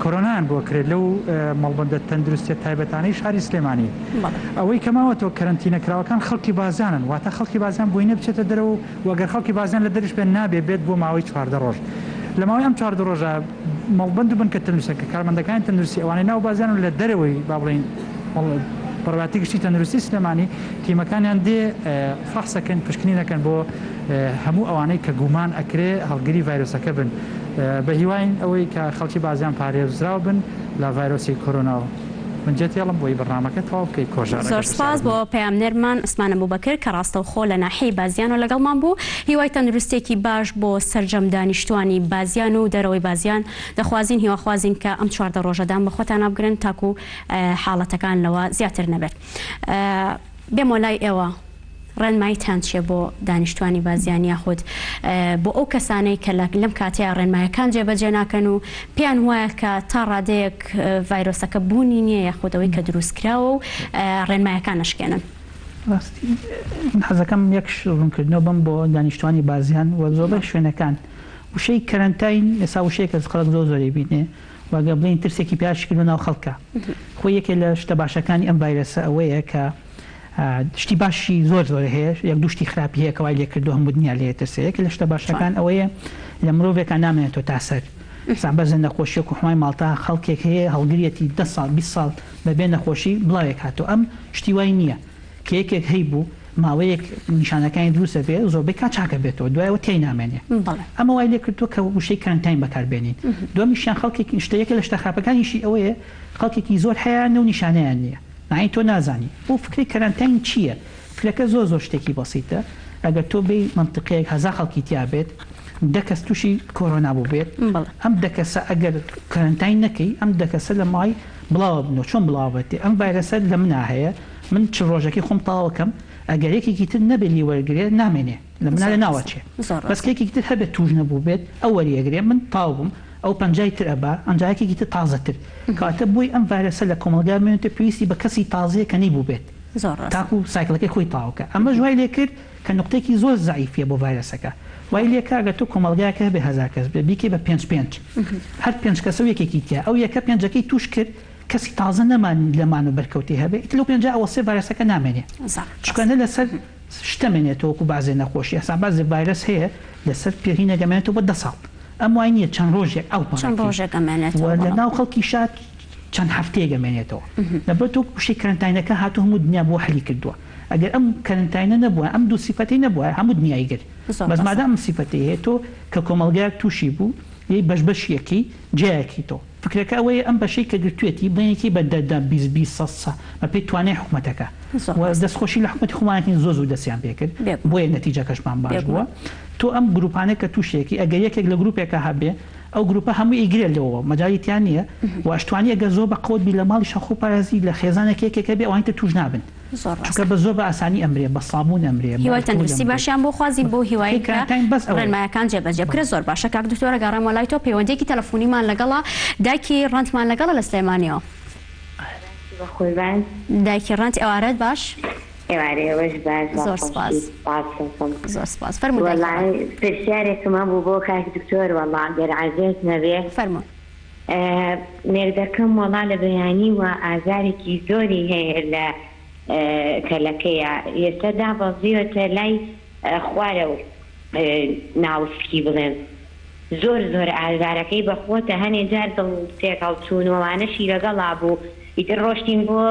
کۆرۆنایان بۆ کرێت لەو مەڵبەندە تەندروستیە تایبەتانەی شاری سلێمانی ئەوەی کە ماوەتەوە کەرەنتینە کراوەکان خەڵکی بازیانن واتە خەڵکی بازیان بۆی نیە بچێتە دەرەوە و گەر خەڵکی بازیان لە دەرش بێت نابێ بێت بۆ ماوەی 14 ڕۆژ لە ماوەی ئەم 14 ڕۆژە مەڵبەند و بنکە تەندروستیەکە کارمەندەکانی تەندروستی ئەوانەی ناو بازیان و لە دەرەوەی با بڵێین بەڕێوەبەرایەتی گشتی تەندروستی سلێمانی تیمەکانیان دێ فەحسەکەن پشکنین ئەکەن بۆ هەموو ئەوانەی کە گومان ئەکرێ هەڵگری ڤایرۆسەکە بن بە هیواین ئەوەی کە خەڵکی بازیان پارێزراو بن لە ڤایرۆسی کۆرۆنا من جێت هێڵم بۆی بەرنامەکە تەواو بکەی کۆژار زۆر ئەگەر سپاس پرسیارت بۆ نیە. پەیامنێرمان عوسمان ئەبوبەکر کە ڕاستەوخۆ لە ناحیەی بازیانەوە لەگەڵمان بوو، هیوای تەندروستیەکی باش بۆ سەرجەم دانیشتوانی بازیان و دەرەوەی بازیان دەخوازین، هیواخوازین کە ئەم 14 ڕۆژە دان بە خۆتانا بگرن تاکو حاڵەتەکان لەوە زیاتر نەبێت. بێمەوە لای ئێوە ڕێنماییتان چیە بۆ دانیشتوانی بازیان یاخود بۆ ئەو کەسانەی کە لەم کاتەیا ڕێنمایەکان جێبەجێ ناکەن و پێیان وایە کە تا ڕادەیەک ڤایرۆسەکە بوونی نییە یاخود ئەوەی کە دروستکراوە و ڕێنمایەکان ئەشکێنن؟ ڕاستی من حەزەکەم یەک ڕوونکردنەوە بەم بۆ دانیشتوانی بازیان و زۆربەی شوێنەکان وشەی کەرەنتاین ئێستا وشەیەکە خەڵک زۆر زۆری بینێ و گەر بڵێین ترسێکی پیاشی کردوە ناو خەڵکە خۆی یەکێ لە شتە باشەکانی ئەم ڤایرەسە ئەوەیە کە شتی باشی زۆر زۆر هەیە یەک دوو شتی خراپی هەیە کە وای لێ کردووە هەموو دنیا لێ ترسێ یەکێ لە شتە باشەکان ئەوەیە لە مرۆڤێکا نامێنێتەوە تا سەر سا بەزە نەخۆشیەک و حمای ماڵتا خەڵکێک هەیە هەڵگریەتی دە ساڵ 20 ساڵ بەبێ نەخۆشی بڵاوێک هاتەوە ئەم شتی وای نییە کە یەکێک هەیبوو ماوەیەک نیشانەکانی دروست ئەبێ زۆربەی کات چاک ئەبێتەوە دوایەوە تیای نامێنێ ئەمە وای لێ کردووە کە وشەی کەرەنتاین بەکار بێنین دووەمیشیان خەڵکێکی شتە یەکێ لە شتە خراپەکانیشی ئەوەیە خەڵکێکی زۆر هەیانە و نیشانەیان نییە مەعنی تۆ نازانی ئەو فکرەی کەرەنتاین چییە فکرەکە زۆر زۆر شتێکی بەسیتە ئەگەر تۆ بێی مەنتیقەیەک هەزا خەڵکی تیا بێت دە کەس تووشی کۆرۆنا بووبێت ئەم دە کەسە ئەگەر کەرەنتاین نەکەی ئەم دە کەسە لە مای بڵاوە بنەوە چۆن بڵاوە بێتێ ئەم ڤایرەسە لە منا هەیە من چ ڕۆژەکەی خۆم تەواو کەم ئەگەر یەکێکی تر نەبێ لێی وەرگرێ نامێنێ لە منا لە ناوە چێ بەس کە یەکێکی تر هەبێت توش نەبوو بێت ئەو وەریەگرێ من تاو بووم ئەو پەنجای تر ئەبا ئەنجا یەکێکی تر تازەتر کەواتە بۆی ئەم ڤایرەسە لە کۆمەڵگا بمێنێتەوە پێویستی بە کەسی تازەیە کە نەیبووبێت تاکو سایکڵەکەی خۆی تەواو کا ئەمەش وای لێ کرد کە نوقتەیەکی زۆر زەعیفیە بۆ ڤایرەسەکە وای لێ کا گەر تۆ کۆمەڵگایەک هەبێ هەزا کەس بێ بیکەی بە پێنج پێنج هەر پێنج کەسە و یەکێکی تیا ئەو یەکە پێنجەکەی توش کرد کەسی تازە نەما لەمان و بەرکەوتەی هەبێ ئیتر لەو پێنجە ئەوەسێ ڤایرەسەکە نامێنێ چونکە نە لەسەر شتە مێنێتەوە وەکو بەعزێ نەخۆشی ئەسا بەعزێ ڤایرەس هەیە لەسەر پێهینێک ئەمێنێتەوە بۆ دە ساڵ ئەم وای نییە چەند ڕۆژێک ئەو چەند ڕۆژێک ئەمێنێتەوە لە ناو خەڵکیشا چەند هەفتەیەک ئەمێنێتەوە لەبەر تۆ وشەی کەرەنتاینەکە هاتوو هەموو دنیا بۆ حلی کردووە ئەگەر ئەم کەرەنتاینە نەبووە ئەم دوو سیفەتەی نەبووە هەموو دنیای گرت بەس مادام ئەم سیفەتەی هەیە تۆ کە کۆمەڵگایەک تووشی بوو یەی بەش بەشیەکەی جیایەکەیتەوە فکرەکە ئەوەیە ئەم بەشەی کە گرتوێتی بڵێنێکی بە دە دە 20 20 سەد سە بە پێی توانای حکومەتەکە و دەست خۆشی لە حکومەتی خۆمان ئەکەین زۆر زوو دەستیان پێ کرد بۆیە نەتیجەکەشمان باش بووە تۆ ئەم گروپانە کە تووشێکی ئەگەر یەکێک لە گروپێکا هەبێ ئەو گروپە هەمووی ئەیگرێت لەوەوە مەجالی تیا نییە و ئەشتوانی ئەگەر زۆر بە قەوت بی لە ماڵیشا خۆ پارێزی لە خێزانێک یەکێک هەبێ ئەوانی تر تووش نابن چونکە بە زۆر بە ئاسانی ئەمرێ بە سابوون ئەمرێ بە هیوای ئەلکهول تەندروستی ئەمرێ باشیان بۆ خوازین بەو هیوایەی فکرەی کە کەرەنتاین بەس ئەوەیە. ڕێنمایەکان جێبەجێ بکرێت زۆر باشە کاک دکتۆر ئەگەڕێمەوە لای تۆ پەیوەندیەکی تەلەفونیمان لەگەڵە دایکی ڕەنتمان لەگەڵە لە سلێمانیەوە. دەستی بەقوربان. دایکی ڕەنت ئێوارەت باش. ئێوارەی ئێوەش باش بە زۆر خۆشی سپاس. سپاس دەکەم. زۆر سپاس فەرموو دایکی وەڵا ڕەنت. پرسیارێکم هەبوو بۆ کاک دکتۆر وەڵا گەر عەزێت نەبێ. فەرموو. مێردەکەم وەڵا لە بەیانیوە ئازارێکی زۆری هەیە لە کەلەکەیا ئێستا دابەزیوەتە لای خوارەو ناوسکی بڵێم زۆر زۆر ئازارەکەی بەخۆتە هەنێ جار دڵ تێکهەڵچوون و ئەوانەشی لەگەڵا بوو ئیتر ڕۆشتین بۆ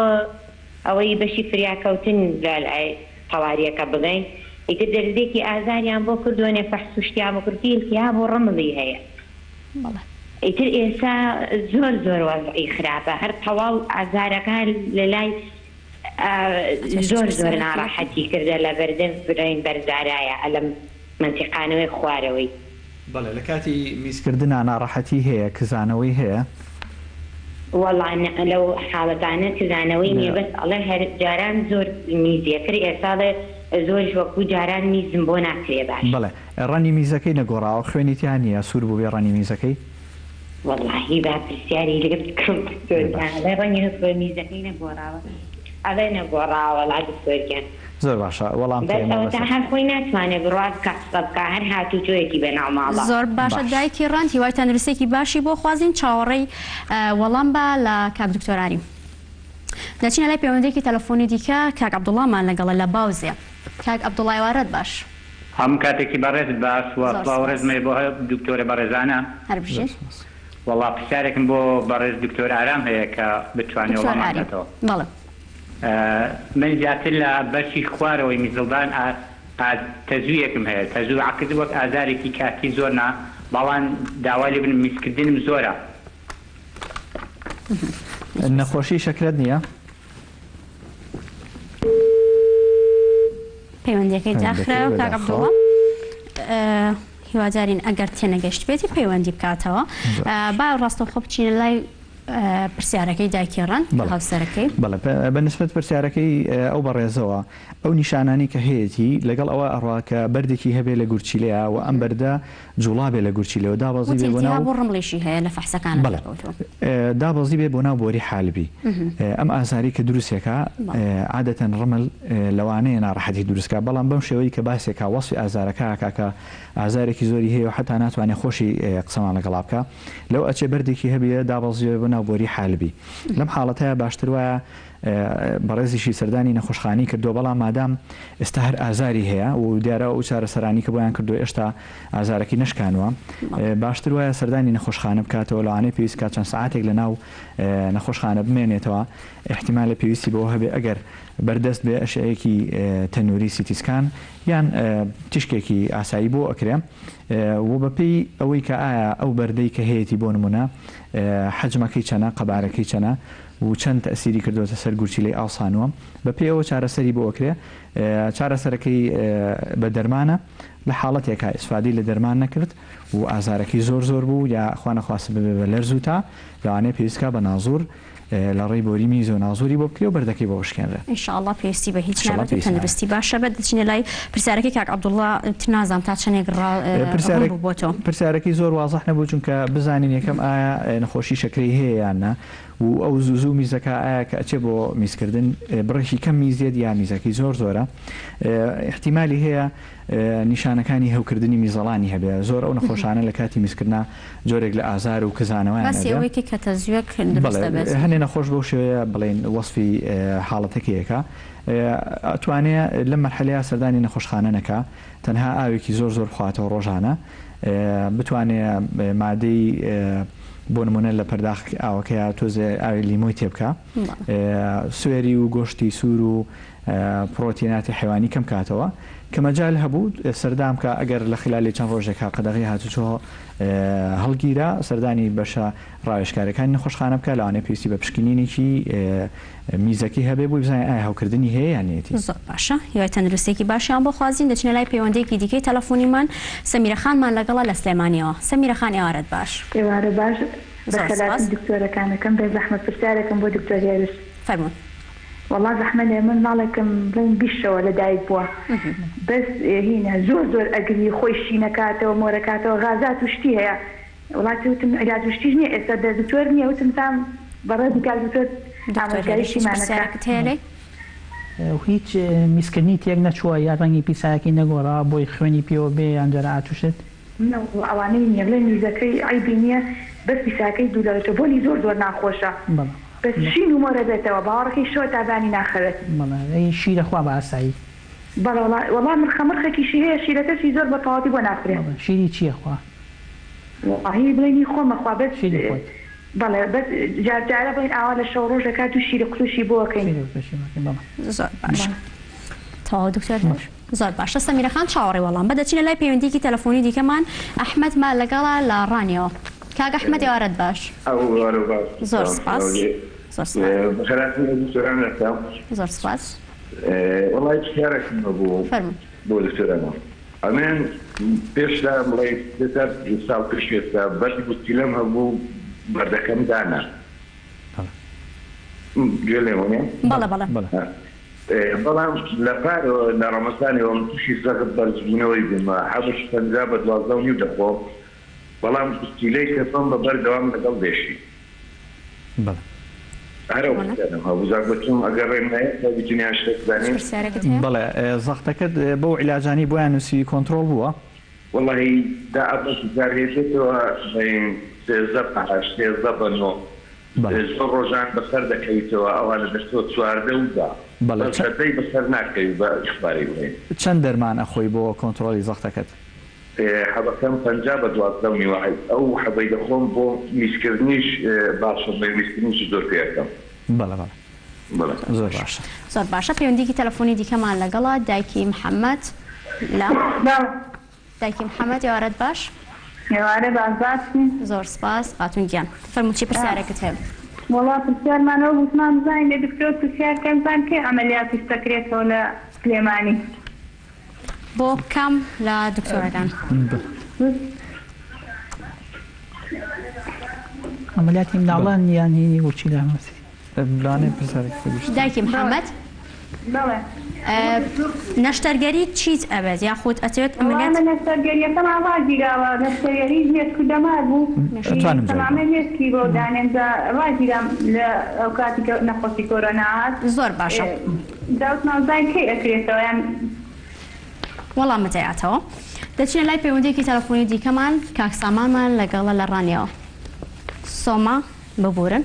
ئەوەی بەشی فریاکەوتن لە لای هەواریەکە بڵێین ئیتر دەرزیەکی ئازاریان بۆ کردووە نێ فەحس و شتیان بۆ کرد ئیلتیهاب و ڕمڵی هەیە. بەڵێ. ئیتر ئێستا زۆر زۆر وەزعی خراپە هەر تەواو ئازارەکە لەلای زۆر زۆر ناڕەحەتی کردە لەبەردەم برین بەرزارایە ئەلەم مەنتیقانەوەی خوارەوەی. بەڵێ لە کاتی میزکردنا ناڕەحەتی هەیە کزانەوەی هەیە؟ وەڵا نە لەو حاڵەتانە کزانەوەی نیە بەس ئەڵێ هەر جاران زۆر میزی ئەکرد ئێستا ئەڵێ زۆریش وەکو جاران میزم بۆ ناکرێ باش. بەڵێ ڕەنگی میزەکەی نەگۆڕاوە خوێنی تیا نیە سور بوبێ ڕەنگی میزەکەی؟ وەڵاهی با پرسیاری لێ بکەم دکتۆر گیان ئەڵێ ڕەنگی میزەکەی نەگۆڕاوە ئەڵێ نەگۆڕاوە وەڵا دکتۆر گیان. زۆر باشە وەڵام بەس کەیەمەوە ئەوەتا لەسەر. هەر خۆی ناتوانێ بڕوا بکا قسە بکا هەر هاتوچۆیەتی بەناو ماڵا. زۆر باشە باش. دایکی ڕەند هیوای تەندروستیەکی باشی بۆ خوازین چاوەڕێی وەڵام بە لە کاک دکتۆر ئاری. دەچینە لای پەیوەندیەکی تەلەفۆنی دیکە کاک عەبدوڵامان لەگەڵە لە باوزێ کاک عەبدوڵا ئێوارەت باش. هەموو کاتێکی بەڕێزت باش وە زۆر سڵاو و سپاس. ڕێزم هەیە بۆ هە دکتۆرە بەڕێزانە. هەر زۆر بژیت. سپاس. وەڵا پرسیارێکم بۆ بەڕێز دکتۆر ئارام هەیە کە بتوانێ دکتۆر وەڵامان ئاری بداتەوە. بەڵێ. من زیاتر لە بەشی خوارەوەی میزڵدان تەزوویەکم هەیە تەزوو عەکس وەک ئازارێکی کاتی زۆر نا بەڵام داوای لێ بن میزکردنم زۆرە. نەخۆشی شەکرەت نییە؟ پەیوەندیەکەی داخرا کاک عەبدوڵڵا هیوادارین ئەگەر تێنەگەشتبێتی پەیوەندی بکاتەوە با ڕاستەوخۆ بچینە لای پرسیارەکەی دایکی ڕەند هاوسەرەکەی. بەڵێ بە نسبەت پرسیارەکەی ئەو بەڕێزەوە ئەو نیشانانەی کە هەیەتی لەگەڵ ئەوە ئەڕوا کە بەردێکی هەبێ لە گورچیلەیا و ئەم بەردە جوڵابێ لە گورچیلەوە دابەزی بێ بۆ ناو وتی التهاب و ڕمڵیشی هەیە لە فەحسەکانە بەڵێ دەرکەوتووە. دابەزی بێ بۆ ناو بۆری حالبی ئەم ئازارەی کە دروستێکا عادەتەن ڕمل لەوانەیە ناڕەحەتی دروست کا بەڵام بەم شێوەی کە باسێکا وەسفی ئازارەکە ئەکا کە ئازارێکی زۆری هەیە و حەتا ناتوانێ خۆشی قسەمان لەگەڵا بکا لەو ئەچێ بەردێکی هەبێ دابەزیوێ بۆ ناو بۆری حالبی لەم حاڵەتەیا باشتر وایە بەڕێزیشی سەردانی نەخۆشخانەی کردووە، بەڵام مادام ئێستا هەر ئازاری هەیە و دیارە ئەو چارەسەرانەی کە بۆیان کردووە ئێشتا ئازارەکەی نەشکانووە، باشتر وایە سەردانی نەخۆشخانە بکاتەوە، لەوانەیە پێویست بکات چەند سەعاتێک لەناو نەخۆشخانە بمێنێتەوە، ئیحتیمالە پێویستی بەوە هەبێ ئەگەر بەردەست بێ ئەشعەیەکی تەنووری CT scan یان تیشکێکی ئاسایی بۆ ئەکرێ و بەپێی ئەوەی کە ئایا ئەو بەردەی کە هەیەتی بۆ نموونە حەجمەکەی چەنە، قەبارەکەی چەنە، و چەند تەئسیری کردۆتە سەر گورچیلەی ئاوسانووە بە پێی ئەوە چارەسەری بۆ ئەکرێ چارەسەرەکەی بە دەرمانە لە حاڵەتێکا ئیسفادەی لە دەرمان نەکرد و ئازارەکەی زۆر زۆر بوو یا خوا نەخواستە ببێ بە لەرز و تا لەوانەیە پێویست کا بە نازوور لە ڕێی بۆری میز و نازووری بۆ بکرێ و بەردەکەی بۆ بشکێنرێ. ان شاء اللە پێویستی بە هیچ ان شاء اللە نابێت و پێویست نابێت. تەندروستی باشە بێت دەچینە لای پرسیارەکەی کاک عەبدوڵڵا تر نازانم تا چەندێک ڕا ڕوون پرسیارەک بوو بۆ تۆ. پرسیارەکەی زۆر وازح نەبوو چونکە بزانین یەکەم ئایا نەخۆشی شەکرەی هەیە یان نا و ئەو زوو زوو میزەکە ئایا کە ئەچێ بۆ میزکردن بڕێکی کەم میزێت یا میزەکەی زۆر زۆرە ئیحتیمالی هەیە نیشانەکانی هەوکردنی میزەڵانی هەبێ زۆر ئەو نەخۆشانە لە کاتی میزکردنا جۆرێک لە ئازار و کزانەوەیان باسی ئەبێ ئەوەی کەی کە تەزوێک دروست بەڵێ دەبێت. هەنێ نەخۆش بەو شێوەیە بڵێین وەسفی حاڵەتەکەی ئەکا ئەتوانێ لەم مەرحەلەیا سەردانی نەخۆشخانە نەکا تەنها ئاوێکی زۆر زۆر بخواتەوە ڕۆژانە بتوانێ مادەی بۆ نمونە لە پەرداخ ئاوەکەیا تۆزێ ئاوی لیمۆی تێبکا سوێری و گۆشتی سوور و پڕۆتیناتی حەیوانی کەم کاتەوە کە مەجال هەبوو سەردان بکا ئەگەر لە خلالی چەند ڕۆژێکا قەدەغەی هاتوچۆ هەڵگیرا سەردانی بەشە ڕاوێژکارەکانی نەخۆشخانە بکا لەوانەیە پێویستی بە پشکنینێکی میزەکەی هەبێ بۆی بزانێ ئایا هەوکردنی هەیە یان نیەتی. زۆر باشە هیوای تەندروستیەکی باشیان بۆ خوازین دەچینە لای پەیوەندیەکی دیکەی تەلەفۆنیمان سەمیرە خانمان لەگەڵە لە سلێمانیەوە سەمیرە خان ئێوارەت باش. ئێوارە باش زۆر سپاس. بەخێرهاتن دکتۆرەکانەکەم بێزەحمەت پرسیارێکم بۆ دکتۆر هێرش. فەرموون. وەڵا زەحمەت نیە من ماڵێکم بڵێین 20 شەوە لە دایک بووە بەس هینە زۆر زۆر ئەگری خۆی شینەکاتەوە مۆرەکاتەوە غازات و شتی هەیە وەڵا وتم عیلاج و شتیش نیە ئێستا دە دکتۆر نیە وتم سام بەڕێزی کاک دکتۆر دکتۆر ئامۆژگاری هێرش هیچ شیمانەکە. پرسیارێکت هەیە لێی؟ هیچ میزکردنی تێک نەچووە یا ڕەنگی پیسایەکی نەگۆڕاوە بۆی خوێنی پێوە بێ یان جەرەعات و شت؟ نەوەڵا ئەوانەی نیە بڵێ میزەکەی عەیبی نیە بەس پیساکەی دوولەڕێتەوە بۆنی زۆر زۆر ناخۆشە بەڵێ بەس شین و مۆرە بێتەوە باوەڕەکەی شەوە تا بانی ناخەوێت. بەڵێ ئەی شیرە خوا بە ئاسایی. بەڵێ وەڵا وەڵا مرخە مرخێکیشی هەیە شیرەکەشی زۆر بە تەواوەتی بۆ ناخورێ. بەڵێ شیری چیە خوا؟ وەڵاهی بڵێن هی خۆمە خوا بەس شیری خۆت. بەڵێ بەس جار جارە بڵێن ئاوا لە شەو ڕۆژەکا دوو شیری قوتوشی بۆ ئەکەین. شیری قوتوشی بۆ ئەکەین بەڵێ. زۆر باشە بەڵێ. تەواو دکتۆر باش. زۆر باشە سەمیرە خان چاوەڕێی وەڵام بە دەچینە لای پەیوەندیەکی تەلەفۆنی دیکەمان ئەحمەد مان لەگەڵە لە ڕانیەوە کاک ئەحمەد ئێوارەت باش. ئەوارە باش زۆر سپاس زۆر سپاس. بەخێرهاتنی ئەو دکتۆرانە دەکەم. زۆر سپاس. وەڵای پرسیارێکم هەبوو فەرموون. بۆ دکتۆرانە ئەمن پێش لە بڵێی سێ چار ساڵ پێش ئێستا بەردی گورچیلەم هەبوو بەردەکەم دانا گوێ لێم وەنیە؟ بەڵێ بەڵێ. بەڵێ. بەڵام لە پارەوە لە ڕەمەزانەوە من تووشی زەغت بەرزبوونەوەی بوومە حەبەکی 50 بە 12 و نیو دەخۆم بەڵام گورچیلەی کەفەم بە بەردەوام لەگەڵ دێشی. بەڵێ. هەر ئەو پرسیارەم هەبوو جا گوتم ئەگەر ڕێنماییم هەبیتن یان شتێک هیچ بزانین. پرسیارێکت هەیە؟ بەڵێ زەغتەکەت بەو عیلاجانەی بۆیان نووسیوی کۆنترۆڵ بووە؟ وەڵاهی دائەبەز جار هەیە دێتەوە بەین 13 بە هەشت 13 بە نۆ بەڵێ. زۆر ڕۆژان بەسەر دەکەویتەوە ئەوها لە دەستەوە 14 و دە بەڵێ بەس چە لە دەی بەسەر ناکەوی بە ئیخباری بڵێین. چەند دەرمان ئەخۆی بۆ کۆنترۆڵی زەغتەکەت؟ حەبەکەم 50 بە 12 و نیوە ئەو حەبەی دەخۆم بۆ میزکردنیش باشە بڵێ میزکردنیش زۆر پێ ئەکەم. بەڵێ بەڵێ. بەڵێ. زۆر باشە. زۆر باشە پەیوەندیکی تەلەفۆنی دیکەمان لەگەڵە دایکی محەمەد لە. بەڵێ. دایکی محەمەد ئێوارەت باش. ئێوارە باش باشی. زۆر سپاس خاتوون گیان فەرموو چی پرسیارێکت هەیە؟ وەڵا پرسیارمان ئەوە بوو وتمان بزانین لە دکتۆر پرسیار کەن بزانن کەی عەمەلیاتیش دەکرێتەوە لە سلێمانی. بۆ کام لە دکتۆرەکان؟ عەمەلیاتی مناڵان یان هینی گورچیلە مەسی؟ لەوانەیە پرسیارێکی تر بشتم. دایکی محمد. بەڵێ. نەشتەرگەری چیت ئەوێت یاخود ئەتەوێت وەڵا عملیات. ئەمە نەشتەرگەریەکەمان ڕاگیراوە نەشتەرگەری مێشک و دەمار بوو ئەتوانم جواب تەمامەی مێشکی بۆ دانێن جا ڕاگیرام لە ئەوکاتی کە نەخۆشی کۆرۆنا هات زۆر باشە. جا وتمان بزانین کەی ئەکرێتەوە یان. وەڵامت ئەیاتەوە. دەچینە لای پەیوەندیەکی تەلەفۆنی دیکەمان کاک سامانمان لەگەڵە لە ڕانیەوە. سۆما ببورن.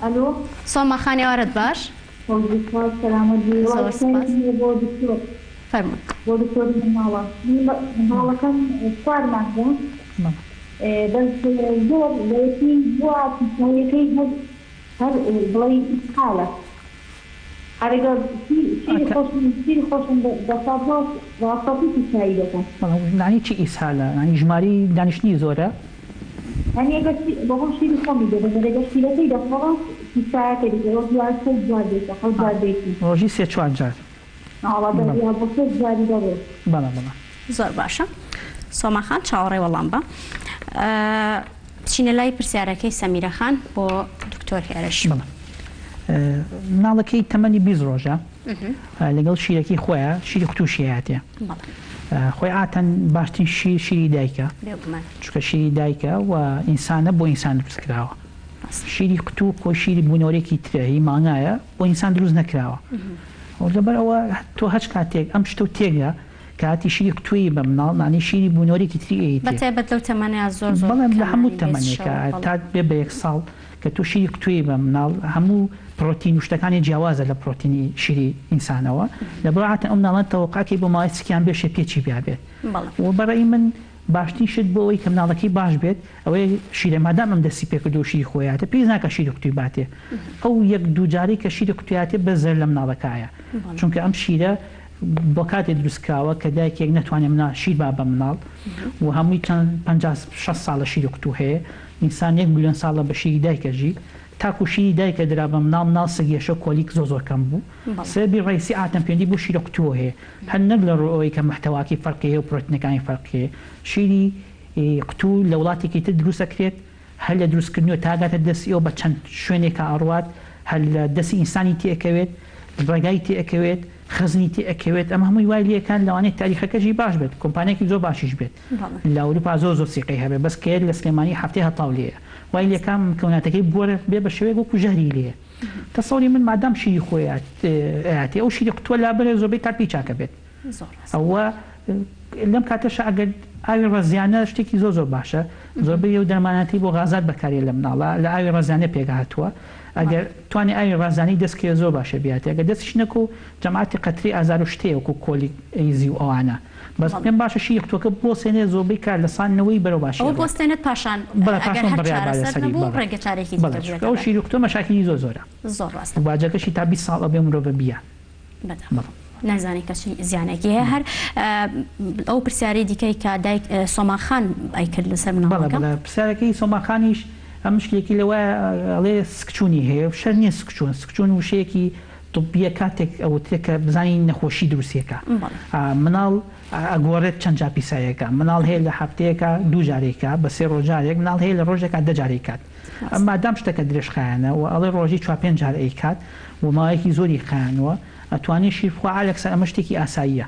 ئەلۆ. سۆما خان ئێوارەت باش. خۆشبی سوپاس سەلامەت بی وەڵا زۆر سوپاس. پرسیارێکم هەیە بۆ دکتۆر فەرموون. بۆ دکتۆری منداڵان من منداڵەکەم چوار مانگە بەس زۆر لەوەتی بووە پیساییەکەی هەر هەر بڵێی ئیسحالە هەر ئەگەر شیری خۆشم شیری خۆشم دەخوات ڕاستەوخۆ پیسایی دەکات. بەڵێ یانی چی ئیسهالە یانی ژمارەی دانیشتنی زۆرە؟ یانی ئەگەر بەخۆم شیری خۆمی دەدەم ئەگەر شیرەکەی دەخۆم پیسایەکە دیکە وەک دوای سێ جار بێتە حەوت جار بێتی. ڕۆژی سێ چوار جار. ئاوا بەڵێ یا بۆ سێ جاری دەڕۆ. بەڵێ بەڵێ. زۆر باشە سۆما خان چاوەڕێی وەڵام بە. بچینە لای پرسیارەکەی سەمیرە خان بۆ دکتۆر هێرش. بەڵێ مناڵەکەی تەمەنی 20 ڕۆژە لەگەڵ شیرەکەی خۆیان شیری قوتوشی هاتێ خۆی عاتەن باشترین شیر شیری دایکە چونکە شیری دایکە و ئینسانە بۆ ئینسان دروست کراوە شیری قوتو خۆی شیری بوونەوەرێکی ترە هی مانگایە بۆ ئینسان دروست نەکراوە لەبەر ئەوە تۆ هەچ کاتێک ئەم شتە و تێگە کاتی شیری قوتووی بە مناڵ مانی شیری بوونەوەرێکی تری ئەیتێ. بە تایبەت لەو تەمەنەیا زۆر زۆر بەڵێ لە کەمە هەموو یانی تەمەنێکا بەڵێ. تا بێ بە یەک ساڵ کە تۆ شیری قوتووی بە مناڵ هەموو پڕۆتین و شتەکانی جیاوازە لە پڕۆتینی شیری ئینسانەوە لەبەر عاتەن ئەو مناڵانە تەوەقع کەی بۆ ماوەی سکیان بێشێ پێچی بیابێت بەڵێ. و بە ڕەئی من باشترین شت بۆ ئەوەی کە مناڵەکەی باش بێت ئەوەیە شیرە مادام ئەم دەستی پێکردووە و شیری خۆیاتە پێویست ناکات شیری قوتووی باتێ ئەو یەک دوو جارەی کە شیری قوتوویاتێ بەس زەرەر لە مناڵەکایە چونکە ئەم شیرە بۆ کاتێ دروست کراوە کە دایکێک نەتوانێ مناڵ شیر با بە مناڵ و هەمووی چەند 50 شەست ساڵە شیری قوتوو هەیە ئینسان یەک ملیۆن ساڵە بە شیری دایکە ژی تاکو شیری دایکە درا بە مناڵ مناڵ سگێشە کۆلیک زۆر زۆر کەم بوو سەبەبی ڕەیسی ئاتەم پێندی بۆ شیرە قوتووە هەیە هەر نەک لە ڕوو ئەوەی کە محتەواکەی فەرقی هەیە و پرۆتینەکانی فەرقی هەیە شیری قوتوو لە وڵاتێکی تر دروست ئەکرێت هەر لە دروستکردنیەوە تا ئەگاتە دەستی ئەو بە چەند شوێنێکا ئەڕوات، هەر لە دەستی ئینسانی تێ ئەکەوێت، ڕێگای تێ ئەکەوێت، خەزنی تێ ئەکەوێت، ئەمە هەمووی وای لێ ئەکان لەوانەیە تاریخەکەشی باش بێت، کۆمپانیایەکی زۆر باشیش بێت، لە ئەوروپا زۆر زۆر سیقەی هەبێت، بەس کە یەت لە سلێمانی هەفتەی هەتاو لێیە، وای لێ ئەکا مکەوناتەکەی بگۆرێ بێ بە شێوەیەک وەکو ژەهری لێیە. تەسەوری من مادام شیری خۆی ئەیاتێ ئەو شیری قوتوە لابەرێ زۆربەی کات پێی چاکە بێت. ئەوە لەم کاتەشا ئەگەر ئاوی ڕەزیانە شتێکی زۆر زۆر باشە زۆربەی ئەو دەرماناتی بۆ غازات بەکارێ لە مناڵە لە ئاوی ڕەزیانە پێک هاتووە ئەگەر توانی ئاوی ڕازانی دەست کەوێ زۆر باشە بیاتێ ئەگەر دەستیش نەکەو جەماعەتی قەتری ئازار و شتەیە وەکو کۆلیک ئەیزی و ئەوانە بەس پێم باشە شیری قوتوەکە بۆسێنێ زۆربەی کات لە سان نەوەی بەرەو باشی ئەوە ئەڕوات. بۆستێنێت پاشان بەڵێ ئەگەر پاشان هەر بڕیار با چارەسەر لەسەری نەبوو بەڵێ ڕێگە چارێکی بەڵێ دیکە چونکە ئەو بگرێتە بەر. شیری قوتوە مەشاکیلی زۆر زۆرە زۆر ڕاستە. و باجەکەشی تا 20 ساڵ ئەبێ مرۆڤە بیە. بەداخەوە نازانین کە چی زیانێکی هەیە هەر ئەو پرسیارەی دیکەی کە دایک سۆما خان ئەیکرد لەسەر مناڵەکە. بەڵێ پرسیارەکەی سۆما خانیش ئەم مشکلێکی لەوایە ئەڵێ سکچوونی هەیە و شەر نییە سکچوون سکچوون وشەیەکی طبیە کاتێک ئەوترێ کە بزانین نەخۆشی دروستیەکە مناڵ ئەگۆڕێت چەند جار پیسایەکە مناڵ هەیە لە هەفتەیەکە دوو جارێکە بە سێ ڕۆژ جارێک مناڵ هەیە لە ڕۆژێکا دە جارێک کات مادام شتەکە درێژخایەنە و ئەڵێ ڕۆژی چوار پێنج جار ئەیکات و ماوەیەکی زۆری خایاندووە ئەتوانێ شیر بخوا ئالەکسەر ئەمە شتێکی ئاساییە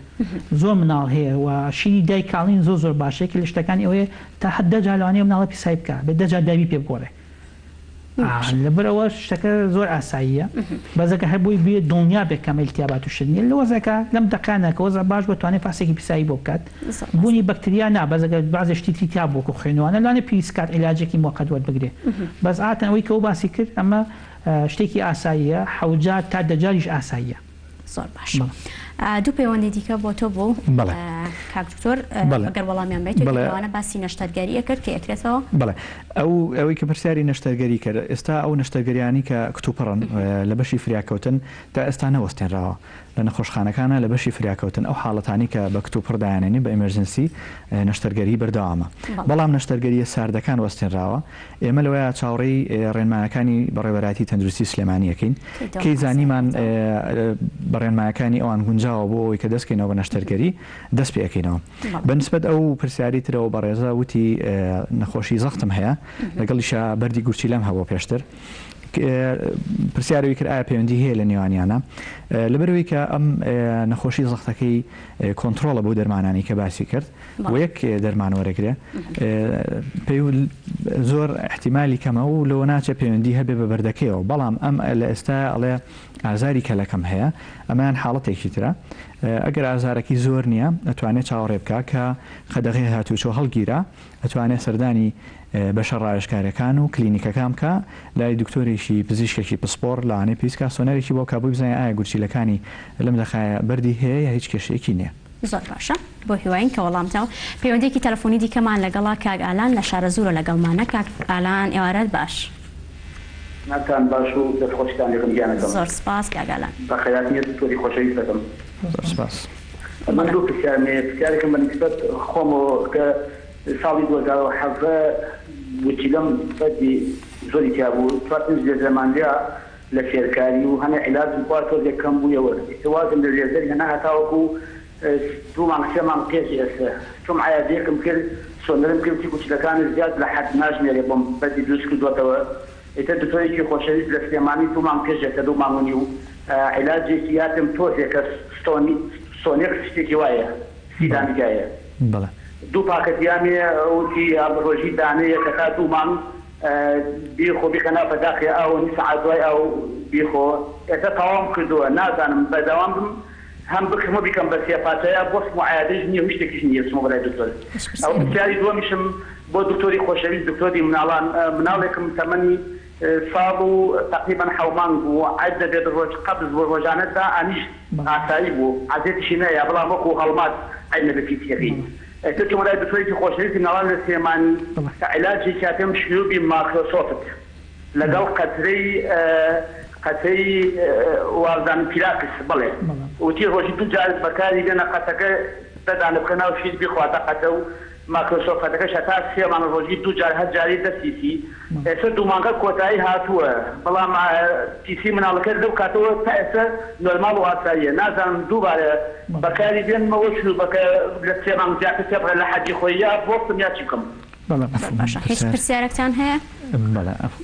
زۆر مناڵ هەیە و شیری دایک کاڵین زۆر زۆر باشە یەکێ لە شتەکانی ئەوەیە تا حەد دە جار لەوانەیە مناڵە پیسایی بکا بێ دە جار داوی پێ بگۆڕێ لەبەر ئەوە شتەکە زۆر ئاساییە بەس ئەگەر هەر بۆی بێ دڵنیا بێ کەم ئیلتیابات و شت نییە لە وەزعێکا لەم دەقانە کە وەزع باش بۆ توانێ فاسێکی پیسایی بۆ بکات بوونی بەکتریا نا بەس ئەگەر بەعزێ شتی تری تیا بوو وەکو خوێنوانە لەوانەیە پێویست کات عیلاجێکی موەقەت وەربگرێ بەس عادەتەن ئەوەی کە ئەو باسی کرد ئەمە شتێکی ئاساییە حەوجار تا دەجاریش ئاساییە. زۆر باش. دوو پەیوەندی دیکە بۆ تۆ بوو بەڵێ. کاک دکتۆر بەڵێ. ئەگەر وەڵامیان بەیتەوە بەڵێ. لەوانە باسی نەشتەرگەری ئەکرد کە ئەکرێتەوە. بەڵێ ئەو ئەوەی کە پرسیاری نەشتەرگەری کرد ئێستا ئەو نەشتەرگەریانەی کە کتوپڕن لە بەشی فریاکەوتن تا ئێستا نەوەستێنراوە لە نەخۆشخانەکانە لە بەشی فریاکەوتن ئەو حاڵەتانەی کە بە کتوپڕ دایانێنین بە ئێمێرجنسی نەشتەرگەری بەردەوامە بەڵام نەشتەرگەرییە ساردەکان وەستێنراوە ئێمە لەوەیا چاوەڕێی ڕێنمایەکانی بەڕێوەبەرایەتی تەندروستی سلێمانی ئەکەین کەی زانیمان بە ڕێنمایەکانی ئەوان گونجاوە بۆ ئەوەی کە دەست کەینەوە بە نەشتەرگەری دەست پێ ئەکەینەوە بە نسبەت ئەو پرسیاری ترەوە بەڕێزە وتی نەخۆشی زەختم هەیە لەگەڵیشا بەردی گورچیلەم هەبووە پێشتر پرسیارەوەی کرد ئایا پەیوەندی هەیە لە نێوانیانە لەبەرەوەی کە ئەم نەخۆشی زەختەکەی کۆنترۆڵە بۆ دەرمانانی کە باسی کرد و یەک دەرمان وەرەگرێ پێی زۆر احتیمالی کەمە و لەوە ناچێ پەیوەندی هەبێ بە بەردەکەیەوە بەڵام ئەم لە ئێستا ئەڵێ ئازاری کەلەکەم هەیە ئەمەیان حاڵەتێکی ترە ئەگەر ئازارەکەی زۆر نییە ئەتوانێت چاوەڕێ بکا کە قەدەغەی هاتوچۆ هەڵگیرا ئەتوانێت سەردانی بەشە ڕاوێژکاریەکان و کلینیکەکان بکا لای دکتۆرێکی پزیشکێکی پسپۆڕ لەوانەیە پێویست کا سۆنەرێکی بۆ بکا بۆی بزانێ ئایا گورچیلەکانی لەم دەقایە بەردی هەیە یا هیچ کێشەیەکی نییە. زۆر باشە بۆ هیواین کە وەڵام داو. پەیوەندیەکی تەلەفۆنی دیکەمان لەگەڵە کاک ئالان لە شارەزوورە لەگەڵمانە کاک ئالان ئێوارەت باش. کاتتان باش و دەست خۆشتان لێبم گیانەکەم. زۆر سپاس کاک ئالان. بەخێرهاتنی دکتۆری خۆشەویست دەکەم. زۆر سپاس. من دوو پرسیارم هەیە پرسیارێکم بە نیسبەت خۆمەوە کە ساڵی 2017 گورچیلەم بەردی زۆری تیا بوو چوار پێنج لێزەرمان لیا لە فێرکاری و هەنێ عیلاجم خوارد تۆزێک کەم بوویەوە ئیتر وازم لە لێزەر هێنا هەتاوەکو دوو مانگ سێ مانگ پێش ئێستە چووم عیادەیەکم کرد سۆنەرم کرد وتی گورچیلەکانت زیاد لە حەد ناژمێرێ بۆم بەردی دروست کردووەتەوە ئیتر دکتۆرێکی خۆشەویست لە سلێمانی دوو مانگ پێش ئێستە دوو مانگ و نیو عیلاجێکی یا پێم تۆزێکە ستۆنی ستۆنێکس شتێکی وایە سی دانەی تیایە بەڵێ. دوو پاکەت یامێ وتی ڕۆژی دانەیەک هەتا دوو مانگ بیخۆ بیخە ناو پەرداخێ ئاو نیو سەعات دوای ئاو بیخۆ ئێستا تەواوم کردووە نازانم بەردەوام بم هەم بکڕم و بیکەم بە سێ پارچە یا بۆستم و عیادەیش نیە هیچ شتێکیش نیە بچمەوە بەلای دکتۆر ئەوە پرسیاری دووەمیشم بۆ دکتۆری خۆشەویست دکتۆری مناڵان مناڵێکم تەمەنی ساڵ و تەقریبەن حەو مانگ بوو عەیب نەبێت ڕۆژ قەبز بوو ڕۆژانە دائەنیشت ئاسایی بوو عەزێتیشی نەیا بەڵام وەکوو هەڵمات عەیب نەبێت پیسیەکەی ئیتر چوومە لای دکتۆرێکی خۆشەویستی مناڵان لە سلێمانی عیلاجێکیا پێم شروبی ماکرۆسۆفت لەگەڵ قەترەی قەترەی وابزانم پیراکس بەڵێ وتی ڕۆژی دوو جار بەکاری بێنە قەتەکە دە دانە بکە ناو شیر بیخوا دە قەترە و ماکرۆسۆفەتەکەش هەتا سێ مانگ ڕۆژی دوو جار هەر جارەی دە سیسی ئێستا دوو مانگە کۆتایی هاتووە بەڵام پیسی مناڵەکە لەو کاتەوە تا ئێستا نۆرماڵ و ئاساییە نازانم دووبارە بەکاری بێنمەوە شروبەکە لە سێ مانگ زیاتر تێپەڕێ لە حەدی خۆی یا بوەستم یا چی بکەم. بەڵێ زۆر باشە هیچ پرسیارێکتان هەیە؟ بەڵێ عەفو.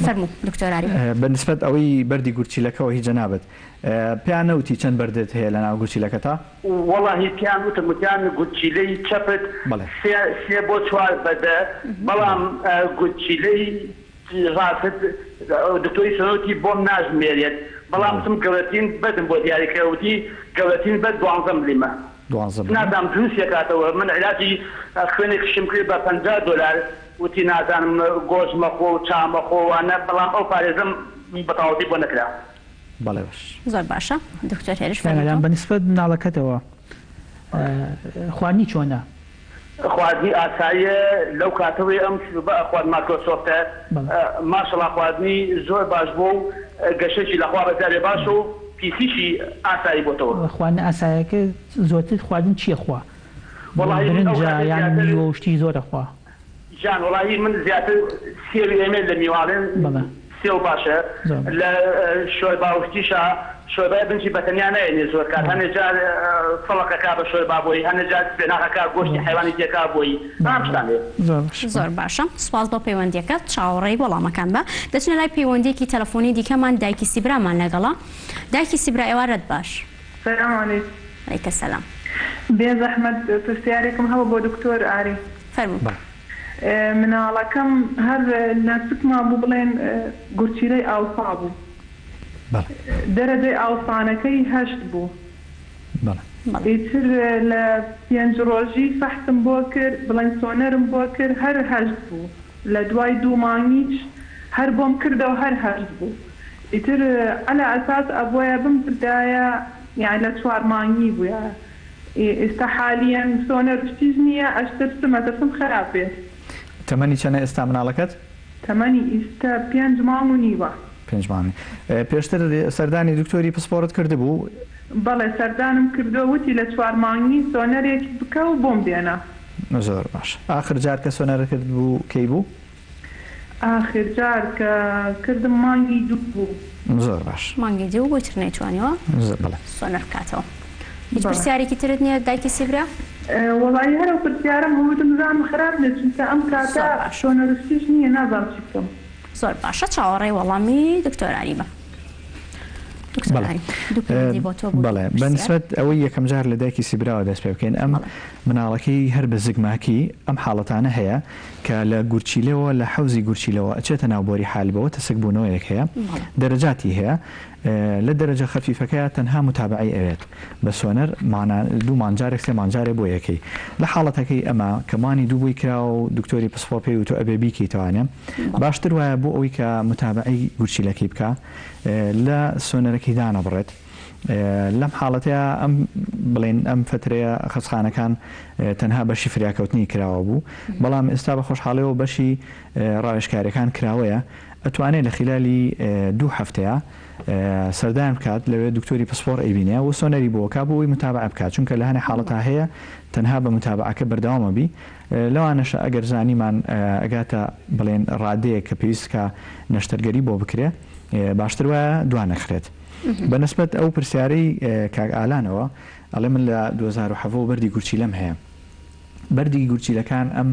فەرموو دکتۆر ئاری. بە نسبەت ئەوەی بەردی گورچیلەکەوە هی جەنابت پێیان نەوتی چەند بەردت هەیە لەناو گورچیلەکەتا؟ وەڵاهی پێیان وتم وتیان گورچیلەی چەپت بەڵێ. سێ سێ بۆ چوار بەدە بەڵام گورچیلەی ڕاستت دکتۆری سۆنۆ وتی بۆم ناژمێرێت بەڵام بەڵێ. وتم گەورەترین بەدم بۆ دیاری کرا وتی گەورەترین بەد دوانزە ملیمە دوانزە ملیم. نازانم دروستی ئەکاتەوە من عیلاجی خوێنێکیشم کرد بە 50 دۆلار وتی نازانم گۆشت مەخۆ و چا مەخۆ وانە بەڵام ئەو پارێزەم بەتەواوەتی بۆ نەکرا. بەڵێ باش. زۆر باشە دکتۆر هێرش کاک ئارام فەرموو تۆ. بە نیسبەت مناڵەکەتەوە خواردنی چۆنە؟ خواردنی ئاساییە لەو کاتەوەی ئەم شروبە ئەخوات ماکرۆسۆفتە بەڵێ. ماشەڵا خواردنی زۆر باش بووە و گەشەشی لەخوا بەزیابێ باشە و پیسیشی ئاسایی بۆتەوە. خواردنە ئاسایەکە زۆرتر خواردن چی ئەخوا؟ وەڵاهی من ئەو برنجە کاتە یان زیاتر. میوە و شتی زۆر ئەخوا؟ گیان وەڵاهی من زیاتر سێوی ئێمێ لە میواڵێن بەڵێ. سێو باشە زۆر باش. لە شۆربا و شتیشا شۆربای بنجی بەتەنیا نایەنێ زۆر کات بەڵێ. هەنێ جار سەڵق ئەکا بە شۆربا بۆی هەنێ جار سپێناخ ئەکا گۆشتی زۆر باش. حەیوانی تێکا بۆی بەڵێ ئەم بەڵێ. شتانەیە. زۆر باش. زۆر باشە سوپاس بۆ پەیوەندیەکەت چاوەڕێی وەڵامەکان بە دەچینە لای پەیوەندیەکی تەلەفۆنی دیکەمان دایکی سیبرامان لەگەڵە دایکی سیبرا ئێوارەت باش. سلام علیکم. علیکە سلام. بێ زەحمەت پرسیارێکم هەبوو بۆ دکتۆر ئاری. فەرموو. بەڵێ. مناڵەکەم هەر لە سکما بوو بڵێن گورچیلەی ئاوسا بوو بەڵێ. دەرەجەی ئاوسانەکەی هەشت بوو بەڵێ. بەڵێ. ئیتر لە پێنج ڕۆژی فەحسم بۆ کرد بڵێن سۆنەرم بۆ کرد هەر هەشت بوو لە دوای دوو مانگیش هەر بۆم کردەوە هەر هەشت بوو ئیتر عەلا ئەساس ئەبوایە بمبردایە. یانی لە چوار مانگی بوو ئیستا حالیەن سۆنەر شتیش نیە ئەشترسم ئەترسم خراپ بێت. تەمەنی چەنە ئێستا مناڵەکەت؟ تەمەنی ئیستە پێنج مانگ و نیوە. پێنج مانگ. پێشتر سەردانی دکتۆری پسپۆڕت کردبوو؟ بەڵێ سەردانم کردووە وتی لە چوار مانگی سۆنەرێک بکە و بۆم بێنە. زۆر باش. ئاخر جار کە سۆنەرت کردبوو کەی بوو؟ ئاخر جار کە کردم مانگی دوو بوو. زۆر باش. مانگی دوو بوو ئیتر نەیتوانیوە بەڵێ. سۆنەر بکاتەوە. هیچ پرسیارێکی ترت نییە دایکی سیبرا؟ وەڵایی هەر ئەو پرسیارەم بوو وتم بزانم خراپ نیە چونکە ئەم کاتە زۆر باش. سۆنەرشتیش نییە نازانم چی بکەم. زۆر باشە چاوەڕێی وەڵامی دکتۆرانی بە. دکتۆر بەڵێ ئاری دوو پەیوەندی بۆ تۆ بوو دوو بەڵێ بە پرسیار. نسبەت ئەوەی یەکەم جار لە دایکی سیبراوە دەست پێ بکەین ئەم بەڵێ. مناڵەکەی هەر بە زگماکی ئەم حاڵەتانە هەیە کە لە گورچیلەوە لە حەوزی گورچیلەوە ئەچێتە ناو بۆری حالبەوە تەسک بوونەوەیەک هەیە بەڵێ. دەرەجاتی هەیە لە دەرەجە خەفیفەکەیا تەنها متابەعەی ئەوێت بە سۆنەر مانا دوو مانگ جارێک سێ مانگ جارێ بۆ یەکەی لە حاڵەتەکەی ئەمە کە مانی دوو بۆی کراوە و دکتۆری پسپۆر پێی وتوە ئەبێ بیکەیتەوانێ بەڵێ. باشتر وایە بۆ ئەوەی کە متابەعەی گورچیلەکەی بکا لە سۆنەرەکەی دانەبڕێت لەم حاڵەتەیا ئەم بڵێن ئەم فترەیە خەستخانەکان تەنها بەشی فریاکەوتنی کراوە بوو بەڵام ئێستا بە خۆشحاڵیەوە بەشی ڕاوێژکاریەکان کراوەیە ئەتوانێ لە خیلالی دوو هەفتەیا سەردان بکات لەوێ دکتۆری پسپۆڕ ئەیبینێ و سۆنەری بۆ کا بۆ ئەوەی متابعە بکات چونکە لە هەنێ حاڵەتا هەیە تەنها بە متابعەکە بەردەوامە بی لەوانەشە ئەگەر زانیمان ئەگاتە بڵێن ڕادەیەک کە پێویست کا نەشتەرگەری بۆ بکرێ باشتر وایە دوا نەخرێت. بە نسبەت ئەو پرسیارەی کاک ئالانەوە ئەڵێ من لە 2017 وە بەردی گورچیلەم هەیە بەردی گورچیلەکان ئەم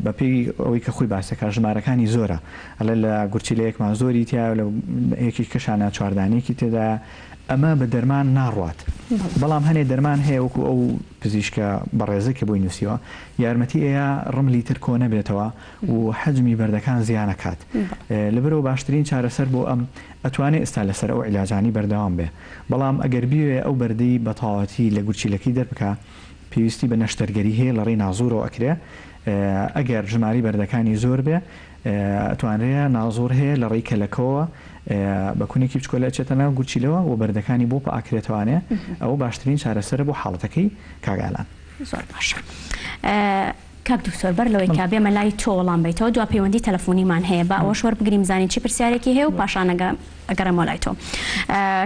بە پێی ئەوەی کە خۆی باس دەکات ژمارەکانی زۆرە ئەڵێ لە گورچیلەیەکمان زۆری تیایە لە یەکێکی کەشانە چواردانەیەکی تێدایە ئەمە بە دەرمان ناڕوات بەڵام هەنێ دەرمان هەیە وەکو ئەو پزیشکە بەڕێزەی کە بۆی نووسیوە یارمەتی ئەیا ڕملی تر کۆ نەبێتەوە و حەجمی بەردەکان زیانەکات لەبەرئەوە باشترین چارەسەر بۆ ئەم ئەتوانێ ئێستا لەسەر ئەو عیلاجانەی بەردەوام بێ بەڵام ئەگەر بیەوێ ئەو بەردەی بەتەواوەتی لە گورچیلەکەی دەربکا پێویستی بە نەشتەرگەری هەیە لەڕێی نازوورەوە ئەکرێ ئەگەر ژمارەی بەردەکانی زۆر بێ ئەتوانرێ نازوور هەیە لەڕێی کەلەکەوە بە کونێکی بچکۆلە ئەچێتە ناو گورچیلەوە و بەردەکانی بۆ پآکرێتەوانێ ئەوە باشترین چارەسەرە بۆ حاڵەتەکەی کاک ئالان. زۆر باشە کاک دکتۆر بەر لەوەی کە بێمە لای تۆ وەڵام بەیتەوە دوا پەیوەندی تەلەفۆنیمان هەیە با ئەوەش وەربگرین بزانین چی پرسیارێکی هەیە و پاشان ئەگەڕێمەوە لای تۆ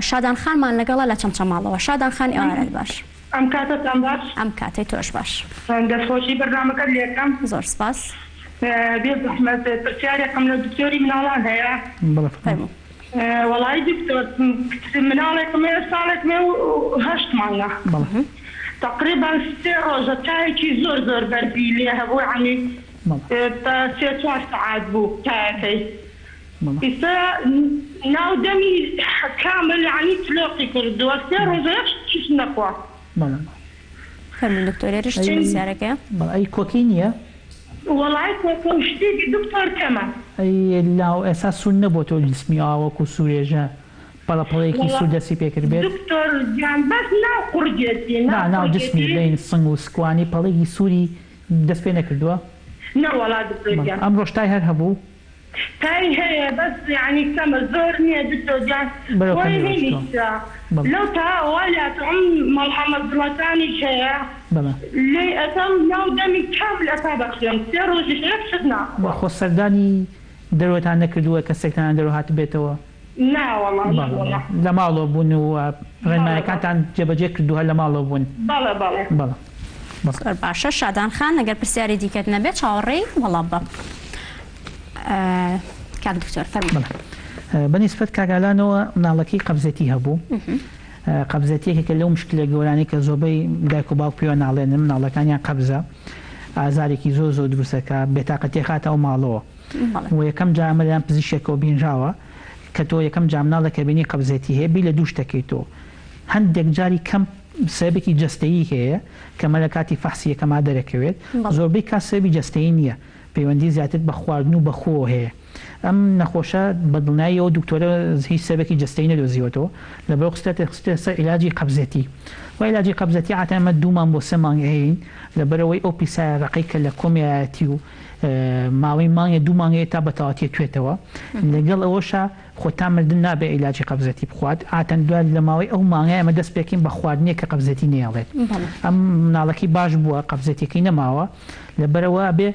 شادان خانمان لەگەڵە لە چەمچەماڵەوە شادان خان ئێوارەت باش. ئەم کاتەتان باش. ئەم کاتەی تۆش باش. دەستخۆشی بەرنامەکەت لێکەم. زۆر سپاس. بێ زەحمەت پرسیارێکم لە دکتۆری مناڵان هەیە. بەڵێ فەرموو. فەرموو. وەڵایی دکتۆر مناڵێکم هەیە ساڵێکم هەیە و هەشت مانگە. بەڵێ. تەقریبەن سێ ڕۆژە تایەکی زۆر زۆر بەرزی لێ هەبوو یەعنی تا سێ چوار سەعات بوو تایەکەی. ئیستا ناو دەمی کامل یەعنی تلۆقی کردووە سێ ڕۆژە یەک شتیش نەخوا. بەڵێ. فەرموون دکتۆر ئێرەش چ پرسیارەکەیە؟ بەڵێ ئەی کۆکەی نییە؟ وەڵای کۆکە و شتێکی دکتۆر کەمە. ئەی لاو ئێستا سوور نەبۆتەوە جسمی ئاوا وەکو سوورێژە پەڵە پەڵەیەکی وەڵا سوور دەستی پێ کردبێت؟ دکتۆر گیان بەس ناو قوڕگێتی نا ناو ناو جسمی قوڕگێتی. بڵێین سنگ و سکوانی پەڵەیەکی سووری دەست پێ نەکردووە؟ نەوەڵا دکتۆر بەڵێ گیان. ئەمڕۆش تای هەر هەبوو؟ تای هەیە بەس یانی کەمە زۆر نیە دکتۆر گیان بەرەو خۆی کەمی ڕۆیشتوە هینیشە بەڵێ. لەو تا وای لاتوم مەڵحەمە دڵەکانیش هەیە بەڵێ. لێی ئەکەم ناو دەمی کامل ئەکا بە خوێن سێ ڕۆژیش یەک شت ناخوا. خۆ سەردانی دەرەوەتان نەکردووە کەسێکتان لە دەرەوە هاتبێتەوە؟ نا وەڵا نا بەڵێ وەڵا. بەڵێ لە ماڵەوە بوون و بەڵێ بەڵێ. ڕێنمایەکانتان جێبەجێ کردووە هەر لە ماڵەوە بوون؟ بەڵێ بەڵێ. بەڵێ بەڵێ. زۆر باشە شادان خان ئەگەر پرسیاری دیکەت نەبێت چاوەڕێی وەڵام بە. کاک دکتۆر فەرموو. بەڵێ بە نیسبەت کاک ئالانەوە مناڵەکەی قەبزێتی هەبوو قەبزێتی یەکێکە لەو مشکلە گەورانەی کە زۆربەی دایک و باوک پێوە ناڵێنن مناڵەکانیان قەبزە ئازارێکی زۆر زۆر دروستەکە بێتاقەتی خاتە ئەو ماڵەوە و یەکەم جار ئەمە لەلایەن پزیشکێکەوە بینراوە کە تۆ یەکەم جار مناڵێک کە بینی قەبزێتی هەیە بیر لە دوو شت دەکەیتەوە هەندێک جاری کەم سەبەبێکی جەستەیی هەیە کە مە لە کاتی فەحسی یەکەما دەرەکەوێت زۆربەی کات سەبەبی جەستەیی نییە پەیوەندی زیاتر بە خواردن و بە خۆوە هەیە. ئەم نەخۆشە بە دڵنیاییەوە دکتۆرە هیچ سەبەکی جەستەیی نەدۆزیوەتەوە، لەبەرئەوە خستێتە خستێتە سەر عیلاجی قەبزێتی. و عیلاجی قەبزێتی عادەتەن ئێمە دوو مانگ بۆ سێ مانگ ئەیەین، لەبەرئەوەی ئەو پیسایە ڕەقەی کە لە کۆمیایەتی و ماوەی مانگێ دوو مانگێ تا بەتەواتی ئەتوێتەوە لەگەڵ ئەوەشا خۆ تا مردن نابێ عیلاجی قەبزەتی بخوات عاتەن دوای لە ماوەی ئەو مانگە ئێمە دەست پێکەین بە خواردنێک کە قەبزەتی نەیەڵێت ئەم مناڵەکەی باش بووە قەبزەتیەکەی نەماوە لەبەرئەوە ئەبێ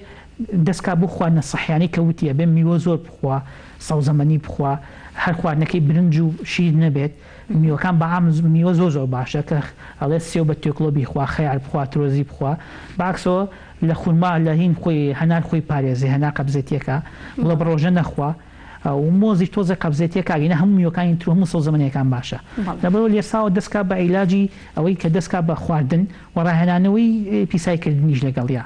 دەست کا بۆ خواردنە سەحیانەی کە وتی ئەبێ میوە زۆر بخوا سەوزەمەنی بخوا هەر خواردنەکەی برنج و شیر نەبێت میوەکان بە عام میوە زۆر زۆر باشە کە ئەڵێ سێو بە توێکڵۆ بیخوا خەیار بخوا ترۆزی بخوا بەعکسەوە لە خورما لە هین خۆی هەنار خۆی پارێزێ هەنار قەبزێتیەکە بڵێ بە ڕۆژە نەخوا و مۆزیش تۆزێ قەبزێتیەکە ئەگینا هەموو میوەکانی تر و هەموو سەوزەمەنیەکان باشە لەبەرئەوە لێساوە دەست کا بە عیلاجی ئەوەی کە دەست کا بە خواردن و ڕاهێنانەوەی پیسای کردنیش لەگەڵیا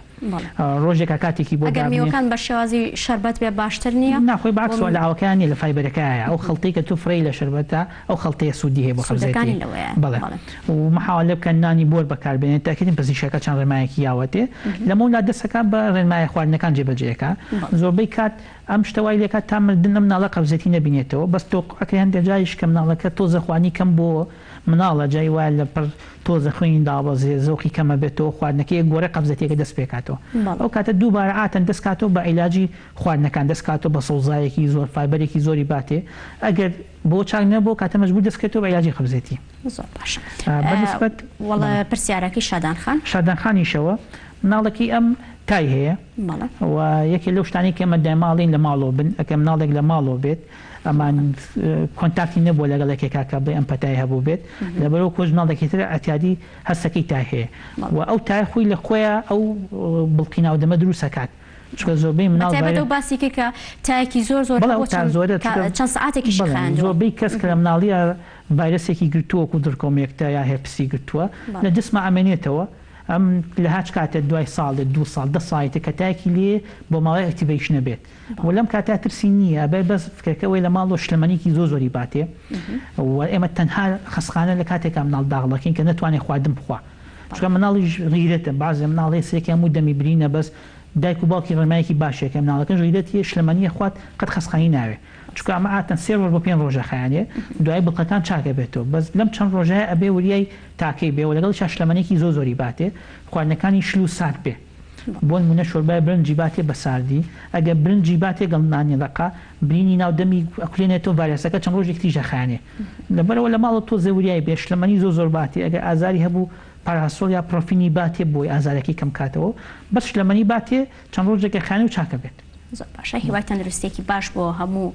ڕۆژێکا کاتێکی بۆ ئەگەر دابنێ. میوەکان بە شێوازی شەربەت بێ باشتر نییە؟ نا خۆی بە عەکسەوە لە ئاوەکەیا نییە لە فایبەرەکایە ئەو خەڵتەی کە تۆ فرەی لە شەربەتە ئەو خەڵتەیە سوودی هەیە بۆ قەبزێتی سوودەکانی لەوەیە بەڵێ بەڵێ. و محاوەلە بکەن نانی بۆر بەکار بێنێت تاکیدن پزیشکەکە چەند ڕێنمایەکی یاوەتێ لەمەولا دەست ئەکا بە ڕێنمایە خواردنەکان جێبەجێ ئەکا زۆربەی کات ئەم شتە وای لێکات تا مردن ئەم مناڵە قەبزێتی نەبینێتەوە بەس تۆ ئەکرێ هەندێ جاریش کە مناڵەکە تۆزە خواردنی کەم بۆ مناڵە جای وایە لە پڕ تۆزە خوێنی دابەزێ زەوقی کەمە بێتەوە خواردنەکەی ئەگۆڕێ قەبزەتیەکە دەست پێکاتەوە ئەو کاتە دووبارە عاتەن دەست کاتەوە بە عیلاجی خواردنەکان دەست کاتەوە بە سەوزایەکی زۆر فایبەرێکی زۆری باتێ ئەگەر بۆ چاک نەبوو کاتە مەجبور دەست کەێتەوە بە عیلاجی قەبزێتی. زۆر باشە بە نسبەت وەڵا پرسیارەکەی شادان خان. شادان خانیشەوە مناڵەکەی ئەم تای هەیە و یەکێ لەو شتانەی کە ئێمە دایما ئەڵێین لە ماڵەوە بن ئەگەر مناڵێک لە ماڵەوە بێت ئەمان کۆنتاکتی نەبووە لەگەڵ یەکێکا کە بڵێ ئەم پەتای هەبوو بێت لەبەرەوە کۆچ مناڵێکی تر ئەتیادی هەستەکەی تای هەیە و ئەو تای خۆی لە خۆیان ئەو بڵقی ناودەمە دروست ئەکات چونکە زۆربەی مناڵ بەتایبەت ئەو باسی کرد کە تایەکی زۆر زۆر بەڵێ ئەو تا زۆرە چەند سەعاتێکیشی خایاندووە زۆربەی کەس کە لە مناڵیە ڤایرەسێکی گرتووە وەکو دڕکۆمێکتە یا هێرپسی گرتووە لە جسما ئەمێنێتەوە ئەم لە هاچ کاتێ دوای ساڵێ دوو ساڵ دە ساڵی تر کە تایەکی لێ بۆ ماوەی ئەکتیڤەیشن ئەبێت و لەم کاتە ترسی نییە ئەبێ بەس فکرەکە ئەوەی لە ماڵەوە شلەمەنیکی زۆر زۆری باتێ و ئێمە تەنها خەستخانە لە کاتێکا مناڵ داغڵ دەکەین کە نەتوانێ خواردن بخوا چونکە مناڵیش غیرەتە بەعزێ مناڵ هەیە سێکی هەموو دەمی برینە بەس دایک و باوکی ڕێنمایەکی باشێکە مناڵەکەش غیرەتیە شلەمەنیە خوات قەت خەستخانی ناوێ چونکە ئەمە عادەتەن سێ ڕۆژ بۆ پێنج ڕۆژ ئەخایەنێ دوایی بڵقەکان چاک ئەبێتەوە بەس لەم چەند ڕۆژەیە ئەبێ وریای تاکەی بێ و لەگەڵیشا شلەمەنیەکی زۆر زۆری باتێ خواردنەکانی شل و سارد بێ بۆنمونە شۆربای برنجی باتێ بە ساردی ئەگەر برنجی باتێ گەڵ نانی ڕەقا برینی ناو دەمی ئەکولێنێتەوە ڤایرەسەکە چەند ڕۆژێکی تریش ئەخایەنێ لەبەرئەوە لە ماڵەوە تۆزێ وریای بێ شلەمەنی زۆر زۆر باتێ ئەگەر ئازاری هەبوو پاراسۆڵ یا پرۆفینی باتێ بۆی ئازارەکەی کەم کاتەوە بەس شلەمەنی باتێ چەند ڕۆژێک ئەخایەنێ و چاک ئەبێت. زۆر باشە هیوای تەندروستیەکی باش بۆ هەموو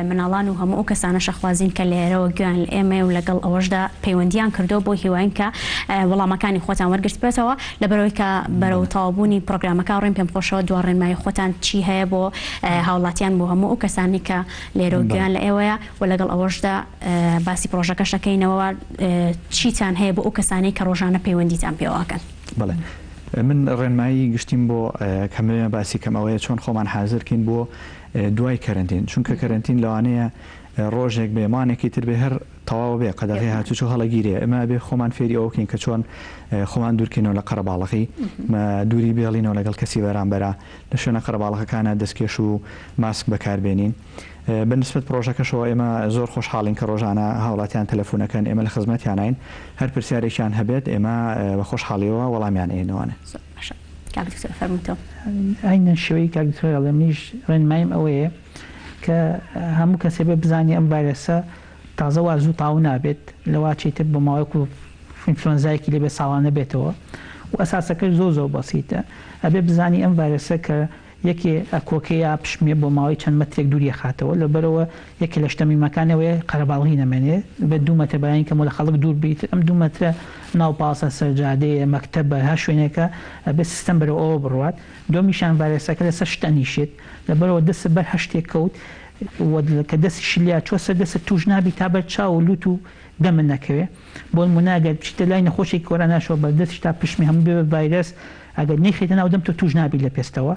مناڵان و هەموو ئەو کەسانەش ئەخوازین کە لێرەوە گوێیان لە ئێمەیە و لەگەڵ ئەوەشدا پەیوەندیان کردووە بۆ هیواین کە وەڵامەکانی خۆتان وەرگرتبێتەوە لەبەرئەوەی کە بەرەو تەواوبوونی پرۆگرامەکە ڕۆین پێم خۆشەوە دوا ڕێنمایی خۆتان چی هەیە بۆ هاوڵاتیان بۆ هەموو ئەو کەسانی کە لێرەوە گوێیان لە ئێوەیە و لەگەڵ ئەوەشدا باسی پرۆژەکەش ئەکەینەوە چیتان هەیە بۆ ئەو کەسانەی کە ڕۆژانە پەیوەندیتان پێوە ئەکەن. بەڵێ من ڕێنمایی گشتیم بۆ کە مەوێ باسی کەم ئەوەیە چۆن خۆمان حازر کەین بۆ دوای کەرەنتین چونکە کەرەنتین لەوانەیە ڕۆژێک بێ مانێکی تر بێ هەر تەواو بێ قەدەغەی هاتوچۆ هەڵەگیرێ ئێمە ئەبێ خۆمان فێری ئەوە بکەین کە چۆن خۆمان دوورکەینەوە لە قەرەباڵغی دووری بێڵینەوە لەگەڵ کەسی بەرامبەرا لە شوێنە قەرەباڵغەکانە دەستکێش و ماسک بەکاربێنین بە نسبەت پڕۆژەکەشەوە ئێمە زۆر خۆشحاڵین کە ڕۆژانە هاوڵاتیان تەلەفونەکەن ئێمە لە خزمەتیانین هەر پرسیارێکیان هەبێت ئێمە بە خۆشحاڵیەوە وەڵامیان ئەیەنەوانێ. زۆر باشە کاک دکتۆر فەرموو تۆ. عەینەن شێوەی کاک دکتۆر ئەڵێ منیش ڕێنماییم ئەوەیە کە هەموو کەسێ بێ بزانێ ئەم ڤایرەسە تازە وا زوو تاو نابێت لەوا چیتر بۆ ماوەیەک و ئینفلۆنزایەکی لێ بێ ساڵانە بێتەوە و ئەساسەکەش زۆر زۆر بەسیتە ئەبێ بزانی ئەم ڤایرەسە کە یەکێ ئەکۆکێ یا پشمێ بۆ ماوەی چەند مەترێک دووری ئەخاتەوە، لەبەرئەوە یەکێ لە شتە میمەکان ئەوەیە قەرەباڵغی نەمێنێ، دەبێت دوو مەتر بەلایەنی کەمەوە لە خەڵک دوور بیت، ئەم دوو مەترە ناو پاسە، سەرجادەیە، مەکتەبە، هەر شوێنێکە ئەبێت سیستەم بەرەو ئەوە بڕوات. دووەمیشیان ڤایرەسەکە لەسەر شت ئەنیشێت، لەبەرئەوە دەستت بەر هەر شتێک کەوت و کە دەستی شلیا چووە سەر دەستت تووش نابی تا بەر چاو و لووت و دەمت نەکەوێ. بۆ نموونە ئەگەر بچیتە لای نەخۆشێکی کۆراناشەوە بەر دەستیش تا پشمی هەموو بێ بە ڤایرەس، ئەگەر نەیخەیتە ناو دەم تۆ توش نابیت لە پێستەوە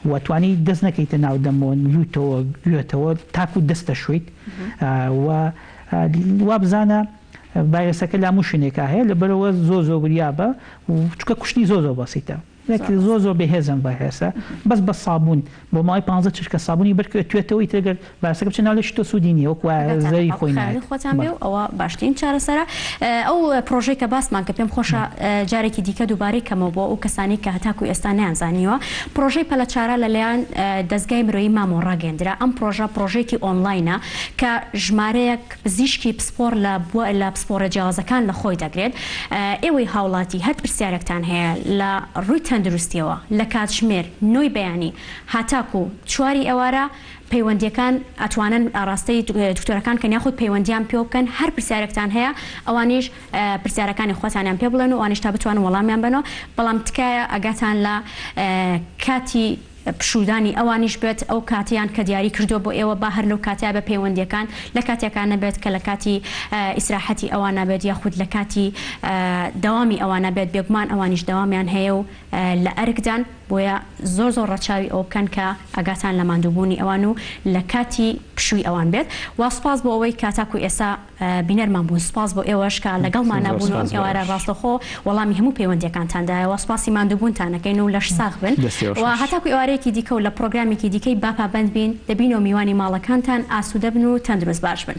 و توانی دەست نەکەیتە ناو دەمەوە لوتەوە گوێتەوە تاکو دەست دەشۆیت و وابزانە ڤایرەسەکە لە هەموو شوێنێکا هەیە لەبەرئەوە زۆر زۆر وریابە و چونکە کوشتنی زۆر زۆر بەسیتە. یەک زۆر زۆر بەهێزە ئەم ڤایرەسە بەس بە سابوون بۆ ماوەی پانزە چرکە سابوونی بەرکەوێت توێتەوە ئیتر گەر ڤایرەسەکە بچێت ناو لەشی تۆ سوودی نییە وەک وایە ئاگاتان لە زەرەری پاک و خۆی خاوێنی نایەت خۆتان بێ بەڵێ. و ئەوە باشترین چارەسەرە. ئەو پڕۆژەی کە باسمان کرد پێم خۆشە جارێکی دیکە دووبارەی کەمەوە بۆ ئەو کەسانەی کە هەتاکو ئێستا نەیانزانیوە. پڕۆژەی پەلەچارە لە لایەن دەزگای مرۆیی مامەوە ڕاگەیەندرا. ئەم پڕۆژە پڕۆژەیەکی ئۆنلاینە کە ژمارەیەک پزیشکی پسپۆڕ لە لە پسپۆڕە جیاوازەکان لە خۆی دەگرێت. ئێوەی هاوڵاتی هەر پرسیارێکتان هەیە لە ڕووی تەندروستیەوە لە کاتژمێر نۆی بەیانی هاتاکو چواری ئێوارە پەیوەندیەکان ئەتوانن ئاڕاستەی دکتۆرەکان کەن یاخود پەیوەندیان پێوە بکەن هەر پرسیارێکتان هەیە ئەوانیش پرسیارەکانی خۆتانیان پێ بڵێن و ئەوانیش تا بتوانن وەڵامیان بەنەوە بەڵام تکایە ئاگاتان لە کاتی پشوودانی ئەوانیش بێت ئەو کاتەیان کە دیاری کردووە بۆ ئێوە با هەر لەو کاتەیا بێت پەیوەندیەکان لە کاتێکا نەبێت کە لە کاتی ئیسراحەتی ئەوانە بێت یاخود لە کاتی دەوامی ئەوانە بێت بێگومان ئەوانیش دەوامیان هەیە و لە ئەرکدان بۆیە زۆر زۆر ڕەچاوی ئەوە بکەن کە ئاگاتان لە ماندووبوونی ئەوان و لە کاتی پشووی ئەوان بێت وە سوپاس بۆ ئەوەی کە تاکو ئێستا بینەرمان بوون سوپاس بۆ ئێوەش کە لەگەڵمانا زۆر بوون و ئەم سوپاس بۆ ئێوارە ئێوەش. ڕاستەوخۆ وەڵامی هەموو پەیوەندیەکانتان دایەوە سوپاسی ماندووبوونتان ئەکەین و لەش ساغ بن دەستی ئێوەش و خۆش. هەتاکو ئێوارەیەکی دیکە و لە پڕۆگرامێکی دیکەی با پابەند بین دەبینەوە میوانی ماڵەکانتان ئاسوودە بن و تەندروست باش بن.